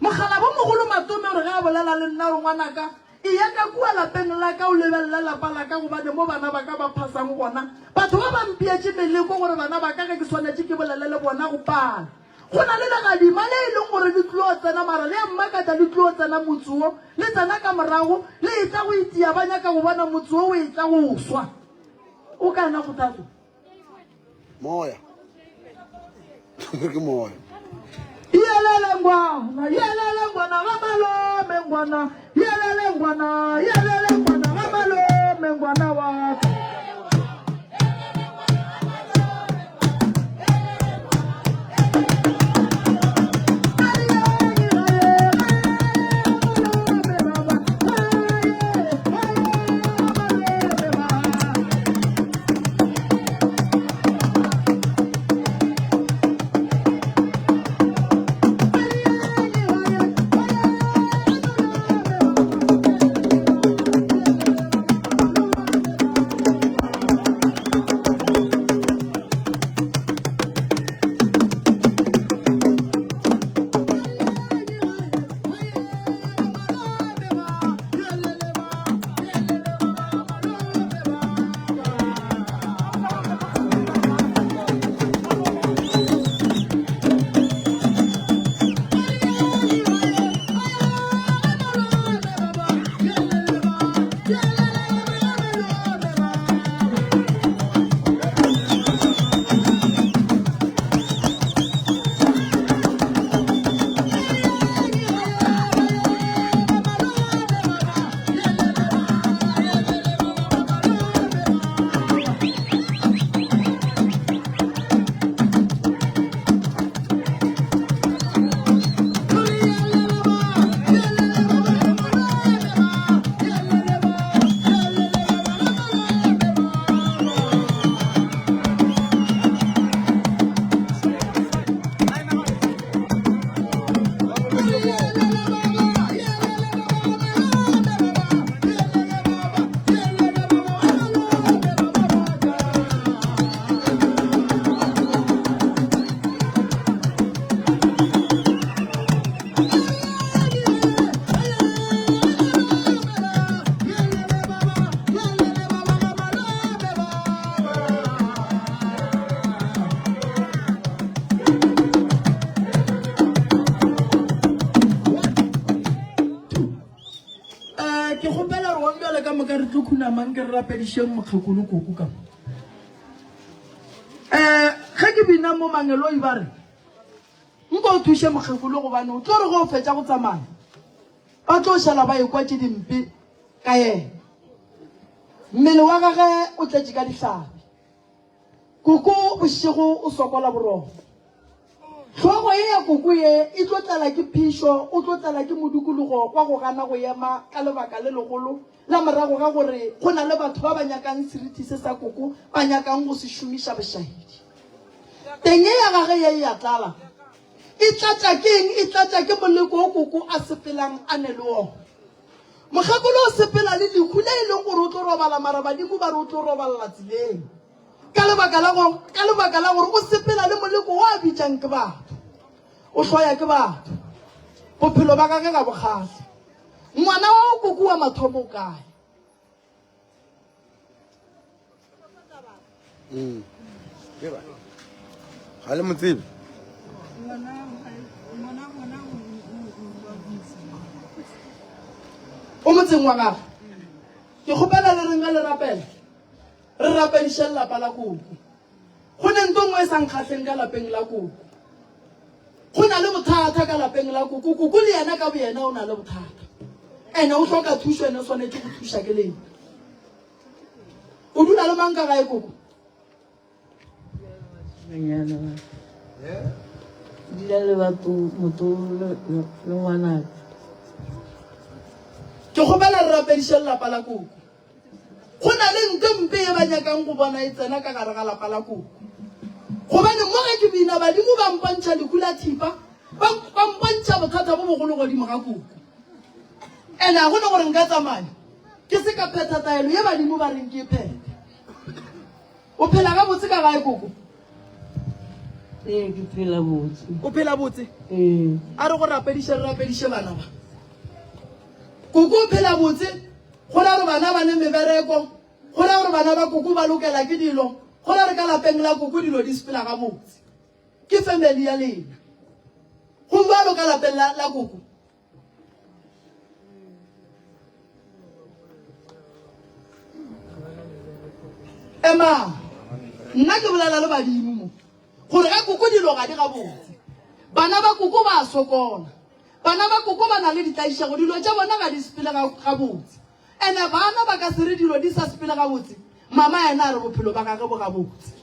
Mokgalabomogolo Matome o re ge a bolela le nna o re, Ngwanaka, Eya ka kua lapeng la ka o lebelele lapa la ka, gobane mo bana ba ka ba phasang gona, batho ba ba mpeetše meleko gore bana ba ka ge ke swanetše ke bolele le bona go pala. Go na le legadima le e leng gore le tlilo tsena, mara le a mmakatša, le tlilo tsena motse wo, le tsena ka morago, le etla go itia, ba nyaka go bona motse wo o etla go swa. O ka na kgothatso? Moya. Ke moya. Yelele ngwana, yelele ngwana ga malome ngwana, yelele ngwana, yelele ngwana ga malome ngwana wa ka. Eh, ke kgopela gore gone bjale ka moka re tlo khunamang ke re rapedišeng mokgekolo koko ka mo um ge ke bina mo mangeloi ba re nko o thuše mokgekolo gobane o tlo re ge o fetša go tsamaya ba tlo šala ba ekwa tše dimpe ka yena mmele wa gage o tletše ka dihlabi Koko bošego o sokola boroko. Hlogo ye ya koko ye e tlo tlala ke phišo, o tlo tlala ke modukologo wa go gana go ema ka lebaka le legolo la morago ga gore go na le batho ba ba nyakang seriti se sa koko ba nyakang go se šomiša bošaedi. Teng ye ya gage ye e a tlala. E tlatša ke eng? E tlatša ke moleko wo koko a sepelang a ne le wona. Mokgekolo o sepela le lehu le e leng gore o tlo robala mara badimo ba re o tlo robalela tseleng ka lebaka la go ka lebaka la gore o sepela le moleko o a bitšang ke batho. O hloya ke batho. Bophelo ba gage ga bo kgahle. Ngwana wa koko wa mathomo o kae? Mm. Ga le mo tsebe? O motseng wa gagwe. Ke kgopela le reng ge le rapela, re rapediše lelapa la koko. Go ne nto nngwe e sa nkgahleng ka lapeng la koko. Go na le bothata ka lapeng la koko. Koko le yena ka boyena o na le bothata. Ene o hloka thušo, ene o swanetše go thuša ke lena. O dula le mang ka gae koko? Banyana ba. Dula le batho motho le le ngwanaka. Ke kgopela re rapediše lelapa la koko. Go na le nto mpe ye ba nyakang go bona e tsena ka gare ga lapa la koko. Gobane mo ge ke bina badimo ba mpontšha lehu la thipa, ba, ba mpontšha bothata bo bogolo godimo ga koko. Ene ga go ne gore nka tsamaya ke se ka phetha taelo ye badimo ba reng ke e phethe. O phela gabotse ka gae koko? Ee, ke phela botse. O phela botse? Ee. A re go rapediše re rapediše bana ba. Koko o phela botse, go ra gore bana ba ne mebereko, go ra gore bana ba koko ba lokela ke dilo, go ra gore ka lapeng la koko dilo di sepela gabotse. Ke family ya lena. Go bjalo ka lapeng la, la koko. Emang, nna ke bolela le badimo mo gore ge koko dilo ga di gabotse, bana ba koko ba a sokola, bana ba koko ba na le ditlaišego, dilo tša bona ga di sepele gabotse. Ene bana ba ka se re dilo di sa sepele gabotse, mama yena a re bophelo ba gage bo gabotse.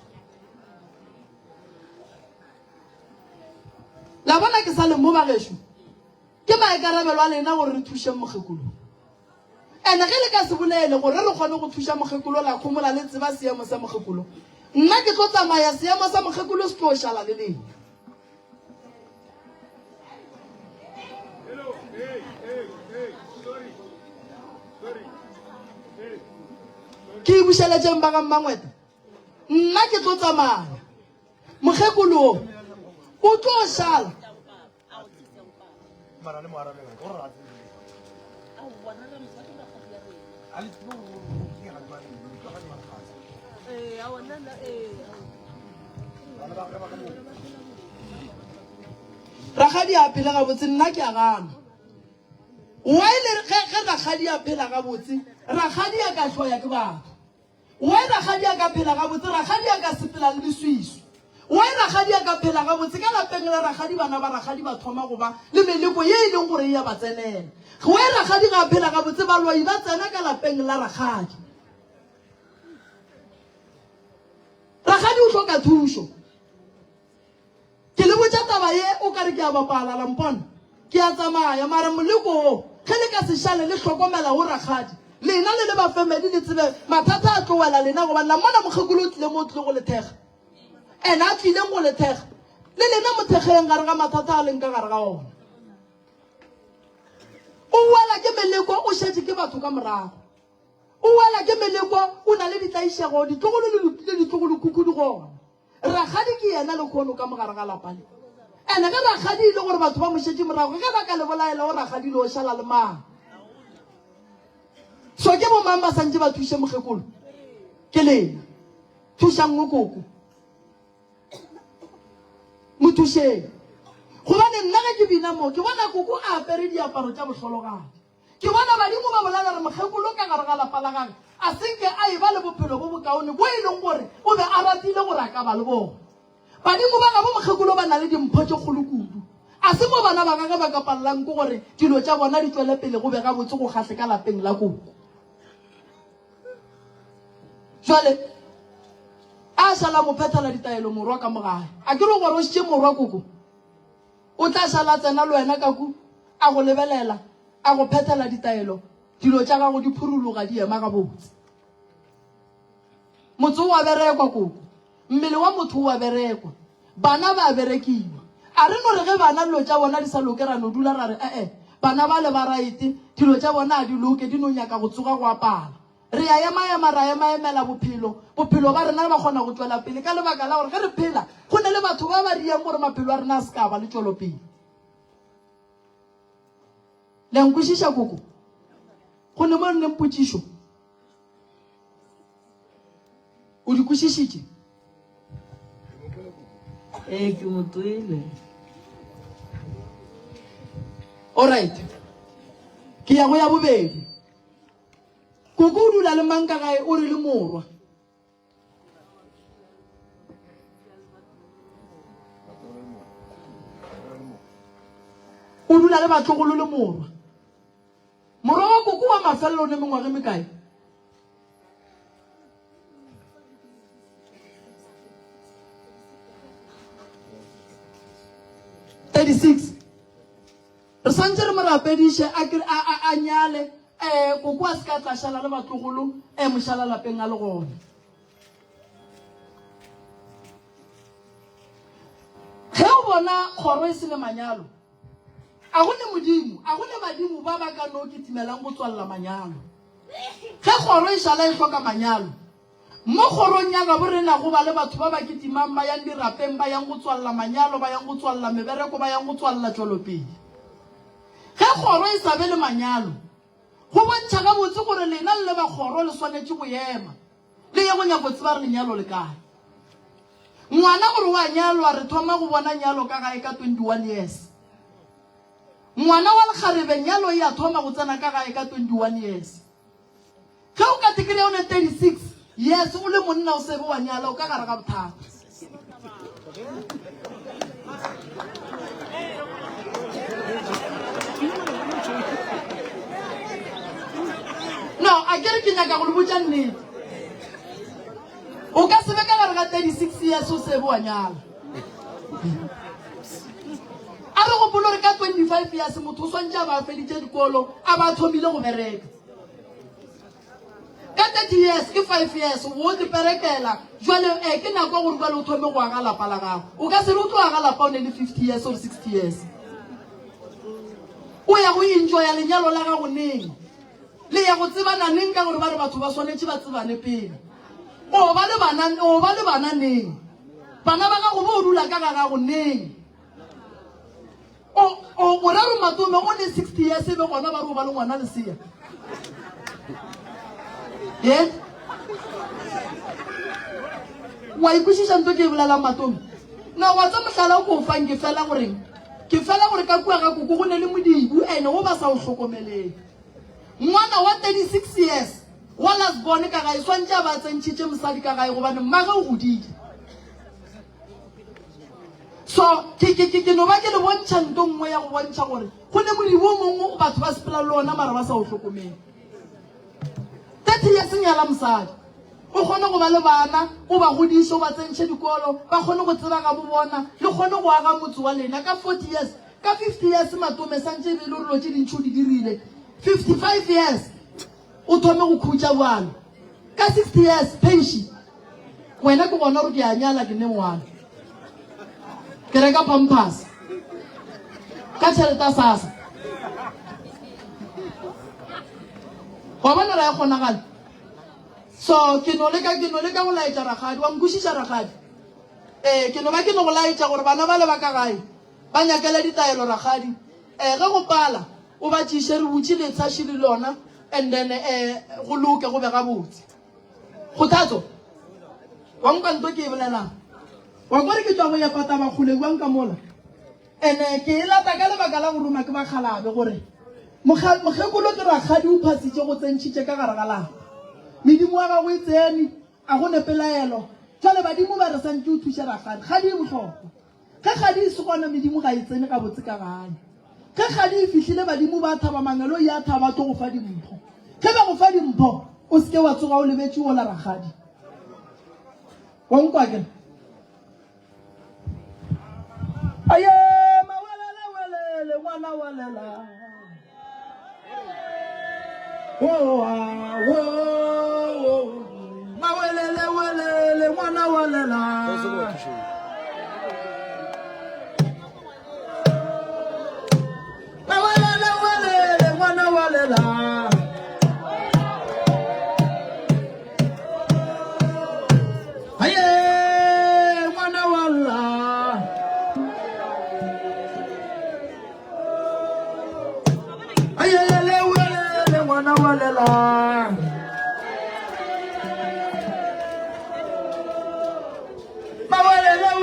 La bona ke sa le mo bagešo, ke maikarabelo a lena gore re thušeng mokgekolo. Ene ge le ka se bolele gore re kgone go thuša mokgekolo la homola le tseba seemo sa mokgekolo, nna ke tlo tsamaya seemo sa mokgekolo se tlo šala le lena. Ke e bušeletšeng ba ga Mmangwete, nna ke tlo tsamaya. Mokgekolo wo o tlo šala. Rakgadi a phele gabotse, nna ke a gana. Why le ge ge rakgadi a phela gabotse, rakgadi a ka hloya ke batho. Why rakgadi a ka phela gabotse, rakgadi a ka sepela le leswiswi. Why rakgadi a ka phela gabotse, ka lapeng la rakgadi bana ba rakgadi ba thoma go ba le meleko ye e leng gore e ya ba tsenela. Why rakgadi ga a phela gabotse, baloi ba tsena ka lapeng la rakgadi. Rakgadi o hloka thušo. Ke le botša taba ye o ka re ke a bapala, la mpona? Ke a tsamaya, mara moleko wo, ge le ka se šale le hlokomela wo rakgadi, lena le le ba family le tsebe mathata a tlo wela lena gobane la mmona mokgekolo o tlile mo o tlile go le thekga. Ena a tlileng go le thekga, le lena mo thekgeng gare ga mathata a leng ka gare ga ona. O wela ke meleko, o šetše ke batho ka morago. O wela ke meleko, o na le ditlaišego, ditlogolo le ditlogolokhukhu di gona. Rakgadi ke yena lehono ka mo gare ga lapa le. Ene ge rakgadi e le gore batho ba mo šetše morago, ge ba ka le bolaela o rakgadi le o šala le mang? So ke bo mang ba santše ba thuše mokgekolo? Ke lena. Thušang mo koko. Mo thušeng. Gobane nna ge ke bina mo, ke bona koko a apere diaparo tša bohlologadi. Ke bona badimo ba bolela re mokgekolo ka gare ga lapa la gage a se nke a eba le bophelo bo bokaone bo e leng gore o be a ratile gore a ka ba le bona. Badimo ba gabo mokgekolo ba na le dimpho tše kgolo kudu. A se mo bana ba gage ba ka palelang ke gore dilo tša bona di tšwele pele go be gabotse go kgahle ka lapeng la koko. Jwale a šala mo phethela ditaelo morwa ka mo gae. A ke re o gorošitše morwa koko? O tla šala a tsena le wena ka ku, a go lebelela, a go phethela ditaelo, dilo tša gago di phurologa di ema gabotse. Motse o a berekwa, koko. Mmele wa motho o a berekwa. Bana ba a berekiwa. A re no re ge bana dilo tša bona di sa loke ra no dula ra re, E-e, bana bale ba raete, dilo tša bona a di loke, di no nyaka go tsoga go apala. Re a emaema, ra emaemela bophelo. Bophelo ba rena ba kgona go tšwela pele ka lebaka la gore ge re phela, go na le batho ba ba riang gore maphelo a rena a se ka ba le tšwelopele. Le a nkwešiša, koko? Go ne mo re neng potšišo. O di kwešišitše? Ee, ke mo kwele. Alright. Ke ya go ya bobedi. Koko o dula le mang ka gae? O re le morwa. O dula le batlogolo le morwa. Morwa wa koko wa mafelelo o ne mengwaga e mekae? 36. Re swantše re mo rapediše a kry a, a, a nyale, eh, koko a se ka tla šala le batlogolo, eh, mošala lapeng a le gona. Ge o bona kgoro e se ne manyalo, a go ne Modimo, a go ne badimo ba ba ka no kitimelang go tswalela manyalo. Ge kgoro e šala e hloka manyalo, Mo kgorong ya gabo rena go ba le batho ba ba kitimang ba yang dirapeng, ba yang go tswalela manyalo, ba yang go tswalela mebereko, ba yang go tswalela tšwelopele. Ge kgoro e sa be le manyalo, go bontšha gabotse gore lena le le ba kgoro le swanetše go ema le ye go nyako tseba re lenyalo le kae. Ngwana gore o a nyalwa re thoma go bona nyalo ka gae ka 21 years. Ngwana wa lekgarebe nyalo e a thoma go tsena ka gae ka 21 years. Ge o ka te kry-a o ne 36 years o le monna o sebe wa nyala o ka gare ga bothata. No, a ke re ke nyaka go le botša nnete. O ka se be ka gare ga 36 years o sebe wa nyala. A re gopole gore ka 25 years motho o swantše a ba a feditše dikolo a ba a thomile go bereka. Ka 30 years ke 5 years o di perekela jwale eh, ke nako ya gore jwale o thome go aga lapa la gago. O ka se re o tlo aga lapa o ne le 50 years or 60 years. O ya go enjoya lenyalo la gago neng? Le ya go tsebana neng ka gore ba re batho ba swanetše ba tsebane pele? O ba le bana, o ba le bana neng? Bana ba gago bo dula ka ga gago neng? O, o, o ra re Matome o ne 60 years e be gona ba re o ba le ngwana lesea. Ye? Wa ikwešiša nto ke e bolelang Matome? Na wa tsa mohlala o ko o fang ke fela goreng? Ke fela gore ka kua ga koko go ne le modibu ene wo ba sa o hlokomeleng. Ngwana wa 36 years wa last born ka gae swantše a ba a tsentšhitše mosadi ka gae gobane mmage o godile. So, ke, ke, ke, ke no ba ke le bontšha nto nngwe ya go bontšha gore go ne modibo o mongwe o batho ba sepela le ona mara ba sa o hlokomele. 30 years nyala mosadi. O kgone go ba le bana, o ba godiše, o ba tsentšhe dikolo, ba kgone go tseba ga bo bona, le kgone go aga motse wa lena. Ka 40 years, ka 50 years Matome santše e be e le gore dilo tše dintši o di dirile. 55 years o thome go khutša bjalo. Ka 60 years pension. Wena ke gona gore ke a nyala ke ne ngwana. Ke reka pampers ka tšhelete ya SASSA. Wa bona ra e kgonagala. So ke no leka ke no leka go laetša rakgadi wa nkwešiša rakgadi. Ee ke no ba ke no go laetša gore bana ba le ba ka gae ba nyakele ditaelo rakgadi. Ee ge go pala o ba tšiše re butše letsha šili lona and then ee go loke go be gabotse. Kgothatso, Wa nkwa nto ke e bolelang? Wa kwa re ke tšwa go epa taba kgole bjang ka mola? Ene ke e lata ka lebaka la go roma ke bakgalabe gore mokgekolo ke rakgadi o phasitše go tsentšhitše ka gare ga lapa. Medimo wa gago e tsene, a go ne pelaelo. Jwale badimo ba re santše o thuše rakgadi. Kgadi e bohlokwa. Ge kgadi e se gona medimo ga e tsene gabotse ka gae. Ge kgadi e fihlile badimo ba thaba, mangeloi a thaba a tlo go fa dimpho. Ge ba go fa dimpho o se ke wa tsoga o lebetše wola rakgadi. Wa nkwa akere? Aye mawelele welele ngwana welela. Oh, ah, oh, oh. Mawelele welele ngwana welela. Mawelele welele ngwana welela. Aye ngwana walla. Ayelele welele ngwana welela. Mawelele.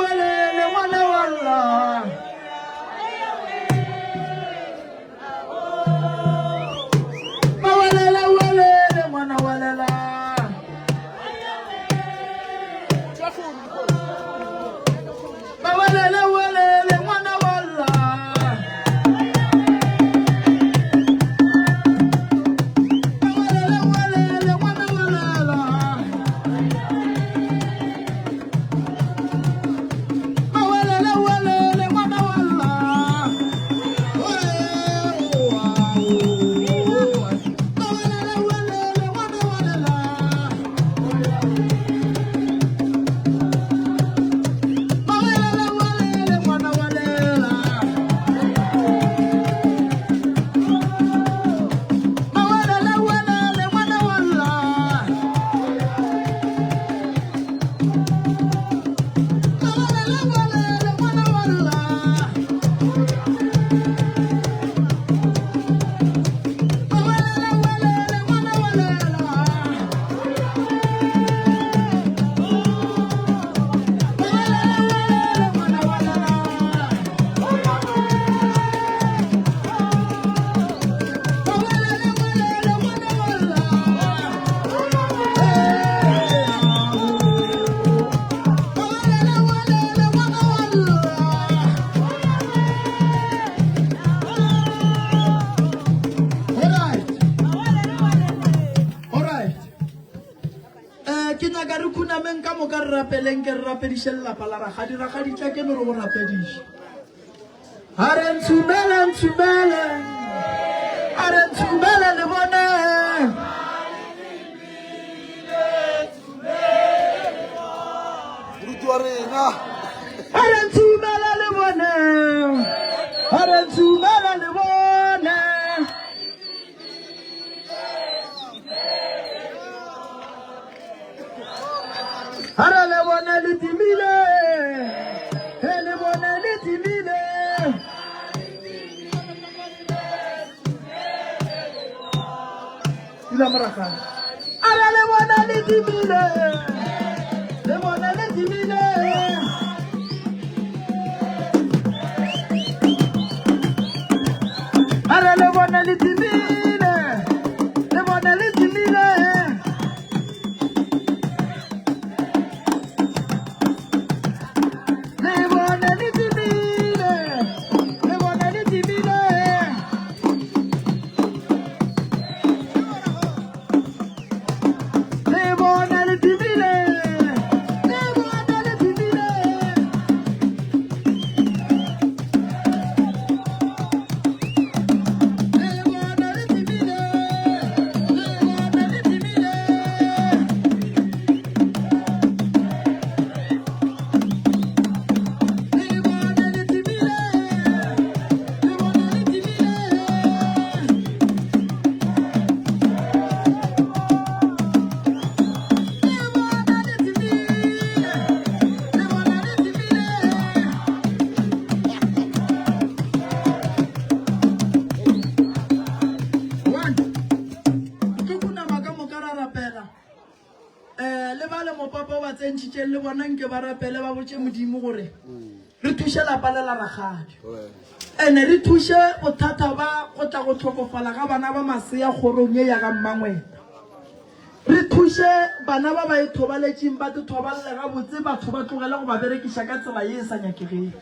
rapeleng ke re rapediše lelapa la rakgadi. Rakgadi tla ke no re go rapediše. A re ntshumele ntshumele. A re ntshumele le bone. Moruti wa rena. A re ntshumele le bone. A re ntshumele le bone. A re le bone le timile. He le bone le timile. Dula morakana. A re le bone le timile. Le bone le timile. A re le bone le timile. Le bone le timile. Le bone le timile. Le bone le timile. Le bone le timile. Le bone le timile. Le bone le timile. Le bone le timile. Le bone le timile. Le bone le timile. Ke khunama ka moka ra rapela. Eh, le ba le mopapa o ba tsentšhitšeng le bona nke ba rapele ba botše Modimo gore re thuše lapa le la rakgadi. Ene re thuše bothata ba go tla go hlokofala ga bana ba masea kgorong ye ya ga Mmangwena. Re thuše bana ba ba ithobaletšeng ba tithobalele gabotse batho ba tlogele go ba berekiša ka tsela ye e sa nyakegego.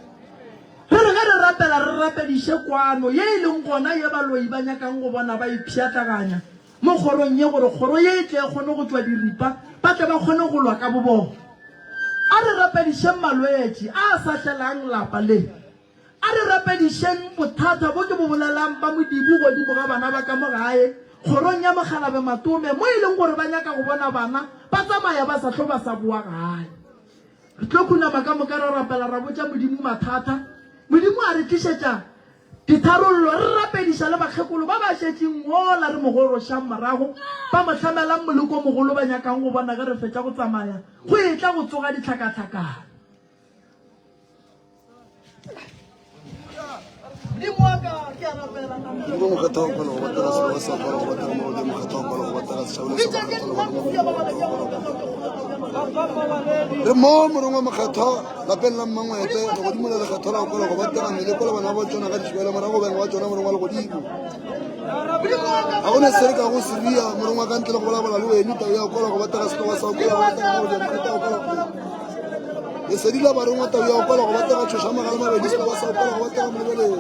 Re re ge re rapela re rapediše kwano ye e leng gona ye baloi ba nyakang go bona ba ipšhatlaganya mo kgorong ye gore kgoro ye e tle e kgone go tšwa diripa ba tle ba kgone go lwa ka bobona. A re rapedišeng malwetši a a sa tlelang lapa le. A re rapedišeng bothata bo ke bo bolelang ba Modimo godimo ga bana ba ka mo gae, kgorong ya Mokgalabe Matome, mo e leng gore ba nyaka go bona bana ba tsamaya ba sa hlo ba sa boa gae. Re tlo khunama ka moka ra rapela ra botša Modimo mathata. Modimo a re tlišetša ditharollo. Re rapediša le bakgekolo ba ba šetšeng wola re mo gorošang morago, ba mo hlamelang moleko o mogolo ba nyakang go bona ge re fetša go tsamaya go etla go tsoga ditlhakatlhakano. Modimo wa ka, ke a rapela. Modimo mokgethwa o kgona go batela selo sa kgona go batela mo godimo mokgethwa o kgona go batela setšhaba le sa re mo morongwa mokgethwa lapeng la mmangwete legodimo le lekgethwa la go kgona go batela meleko le bana ba tsona ga ditšhibela morago beng wa tsona morongwa legodimo ga go ne se re ka go seria morongwa ka ntle le go bolabola le wene tau ya kola go batela setloga sa go kola go batela mo godimo mokgethwa o kgona go Lesedi la barongwa tau ya go kwala go batega tšhoša magale mabedi seloba sa go kwala go batega molebeledi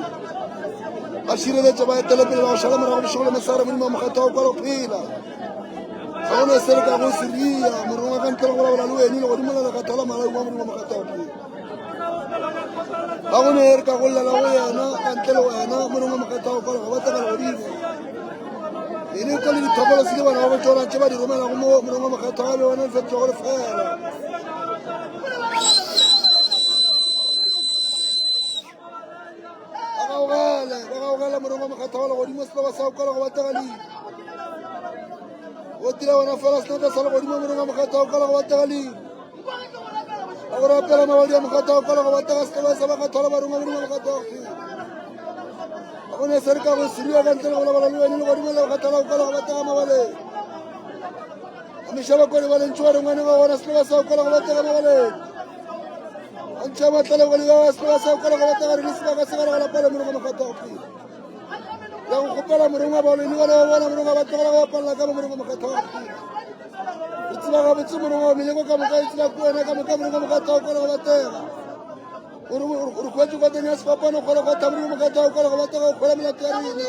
ba šireletše ba etele pele ba go šala morago bošego le mosegare modimo wa mokgatho wa go kwala go phela ga go ne se re ka go se ria morongwa ka ntle le go bolabola le wene legodimo la lekgatho la malau wa modimo wa mokgatho wa go phela ga go ne re ka go llela go yena ka ntle le wena morongwa mokgatho wa go kwala go batega legodimo Meleko le dithokolo se ke bana ba botšona tše ba di romelago mo morongwa mokgethwa ga be wena le fetogo lefela. Ba gaogele, ba gaogele morongwa mokgethwa wa legodimo seloba sa go kwala go batega leina. O tira wena fela senatla sa legodimo morongwa mokgethwa wa go kwala go batega leina. Ba go rapela mabadi a mokgethwa wa go kwala go batega seloba sa bakgethwa le barongwa modimo mokgethwa wa go phela. Ga go ne se re ka go siriwa ka ntle le go lebala le wene le godimo le go gatela go kwala go batega mabaleng. A meša bakone ba lentšu wa rengwane ga gona seloba sa go kwala go batega mabaleng. A ntšha matlale go leba seloba sa go kwala go batega re le sebaka se gare ga lapa le morongwa mokgatho wa go phela. Ya go kgopela morongwa ba lene ba le ba bona morongwa ba tlogela go bapalela ka mo morongwa mokgatho wa go phela. Re tseba gabotse morongwa wa meleko ka moka e tseba ke wena ka moka morongwa mokgatho wa go kwala go batega. O re o re hwetše koteng ya sefapano kgole go thabile mokgatho wa kgole go batega go kgola melato ya rena.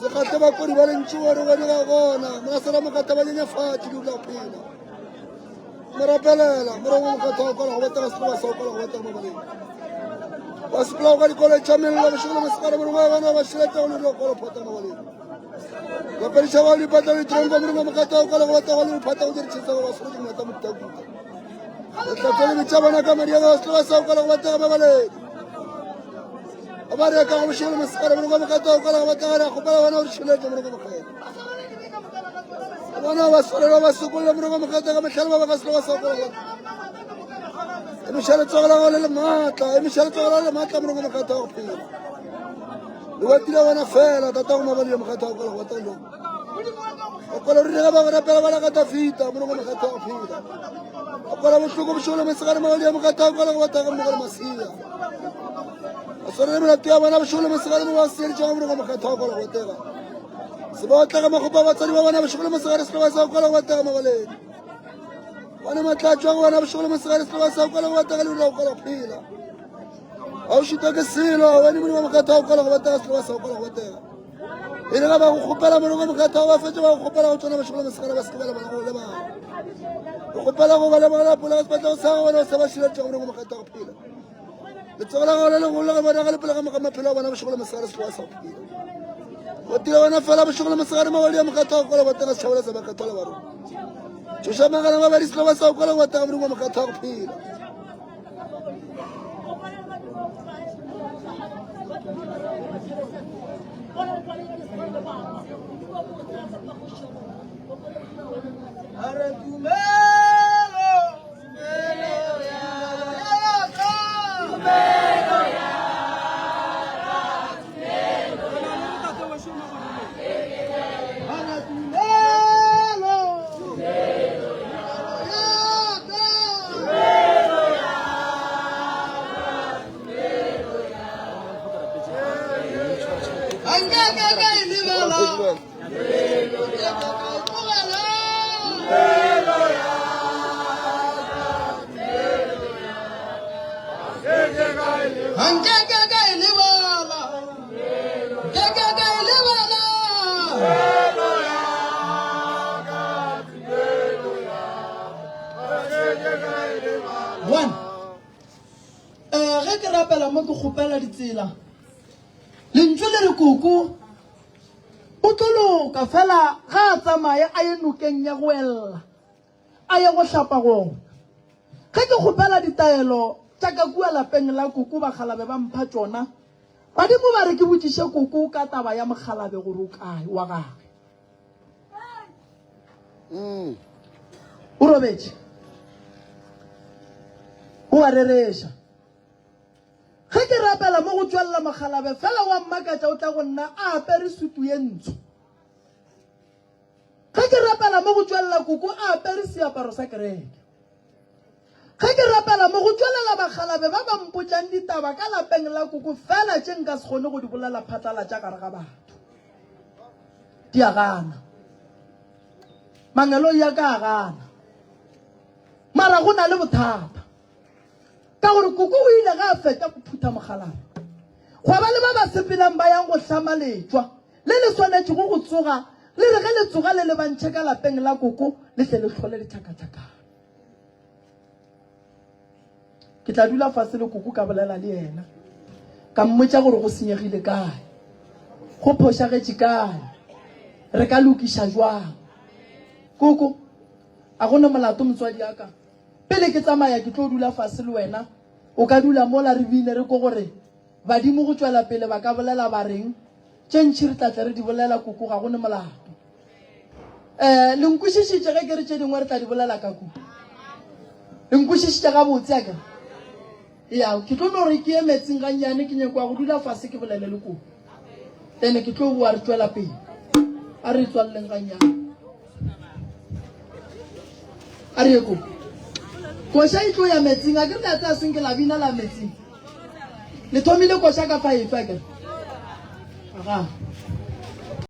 Sekgahle bakodi ba lentšu gore gone ga gona. Molasela mokgatha ba nyenyefatše di go phela. Mo rapelela, Morongwa Mokgethwa wa kwala go botega setloba sa go kwala go botega mabaleng. Ba sepelago ka dikoloi tša mello bošego le mosegare, Morongwa wa bona ba šireletša go le kwala phata mabaleng. Bapediša bao dipatla le ditronko, Morongwa Mokgethwa wa kwala go botega go le phata go diritšhetsa go ba swanetše go mata mokutakuta. Lehlatso le bitša bona ka madi a gago setloba sa go kwala go botega mabaleng. Ba ba reka go bošego le mosegare, Morongwa Mokgethwa wa kwala go botega re a kgopela wena o re šireletše Morongwa Mokgethwa. Bona ba swarela ba sokolla morego mokgata ka mehlale ba ba ka selo sa go Emiša letsogo la gago le le maatla, emiša letsogo la le maatla morego mokgata wa go phela. Le watile wena fela tata go mabadi mokgata wa go go lo. O kola re ga ba go rapela ba la ka Dafita morego mokgata wa go phela. O kola bohloko bošego le mosegare mabadi mokgata wa go go ta go mogolo masia. O swarele molato ya bona bošego le mosegare mo ba seeletšego morego mokgata wa go go tega. Se ba otlega makgopo a batswadi ba bona bošego le mosegare sehloba sa go kwala go batega mabaleng. Bone matla a tšwa go bona bošego le mosegare sehloba sa go kwala go batega le go kwala go phela. Ga o šitwa ke selo wene modimo mokgatha wa go kwala go batega sehloba sa go kwala go batega. E re ga ba go kgopela modimo mokgatha wa ba fetše ba go kgopela go tsona bošego le mosegare ba se ke ba lebala go lebala. Go kgopela go ba lebala pola ka sefahlego sa gago wena o sa ba šireletša go modimo mokgatha wa go phela. Letsogo la gago le legolo ge bona ga le pele ga moka maphelo a bona bošego le mosegare sefoa sa go phela. Go tira wena fela bošego le mosegare mabadi a mokgatho wa go kwala botega setšhaba le sa bakgatho le barong. Tšhoša magana mabadi seloba sa go kwala botega modimo wa mokgatho wa go phela. A re tumelo. One. Eh, ge ke rapela mo ke kgopela ditsela lentšu le re koko O tlo loka fela ga a tsamaye a ye nokeng ya go ella, a ye go hlapa gona. Ge ke kgopela ditaelo tša ka kua lapeng la koko bakgalabe ba mpha tšona, badimo ba re ke botšiše koko ka taba ya mokgalabe gore o kae wa gagwe. O robetše. O a rereša. Ge ke rapela mo go tšwelela mokgalabe fela wa mmakatša o tla go nna a apere sutu ye ntsho. Ge ke rapela mo go tšwelela koko a apere seaparo sa kereke. Ge ke rapela mo go tšwelela bakgalabe ba ba mpotšang ditaba ka lapeng la koko fela tše nka se kgone go di bolela phatlalatša gare ga batho. Di a gana. Mangeloi a ka a gana. Mara go na le bothata. Ka gore koko o ile ge a fetša go phutha mokgalabje, gwa ba le ba ba sepelang ba yang go hlama letšwa le le swanetšego go tsoga, le re ge le tsoga le lebantšhe ka lapeng la koko le tle le hlole ditlhakatlhakano. Ke tla dula fase le koko ka bolela le yena, ka mmotša gore go senyegile kae, go phošagetše kae, re ka lokiša jwang. Koko, a go na molato motswadi ya ka. Pele ke tsamaya ke tlo dula fase le wena. O ka dula mola re bine re ko gore badimo go tšwela pele ba ka bolela ba reng. Tše ntši re tla tle re di bolela koko ga go ne molato. Eh, le nkwešišitše ge ke re tše dingwe re tla di bolela ka ku. Le nkwešišitše gabotse a kere? Ya, ke tlo no re ke ye metsing gannyane ke nyako ya go dula fase ke bolele le koko. Then ke tlo boa re tšwela pele. A re tswaleleng gannyane. A re ye koko. Koša e tlo ya metsing, a ke re le a tsaya senke la bina la metsing. Le thomile koša ka fa efe a kere? Aga.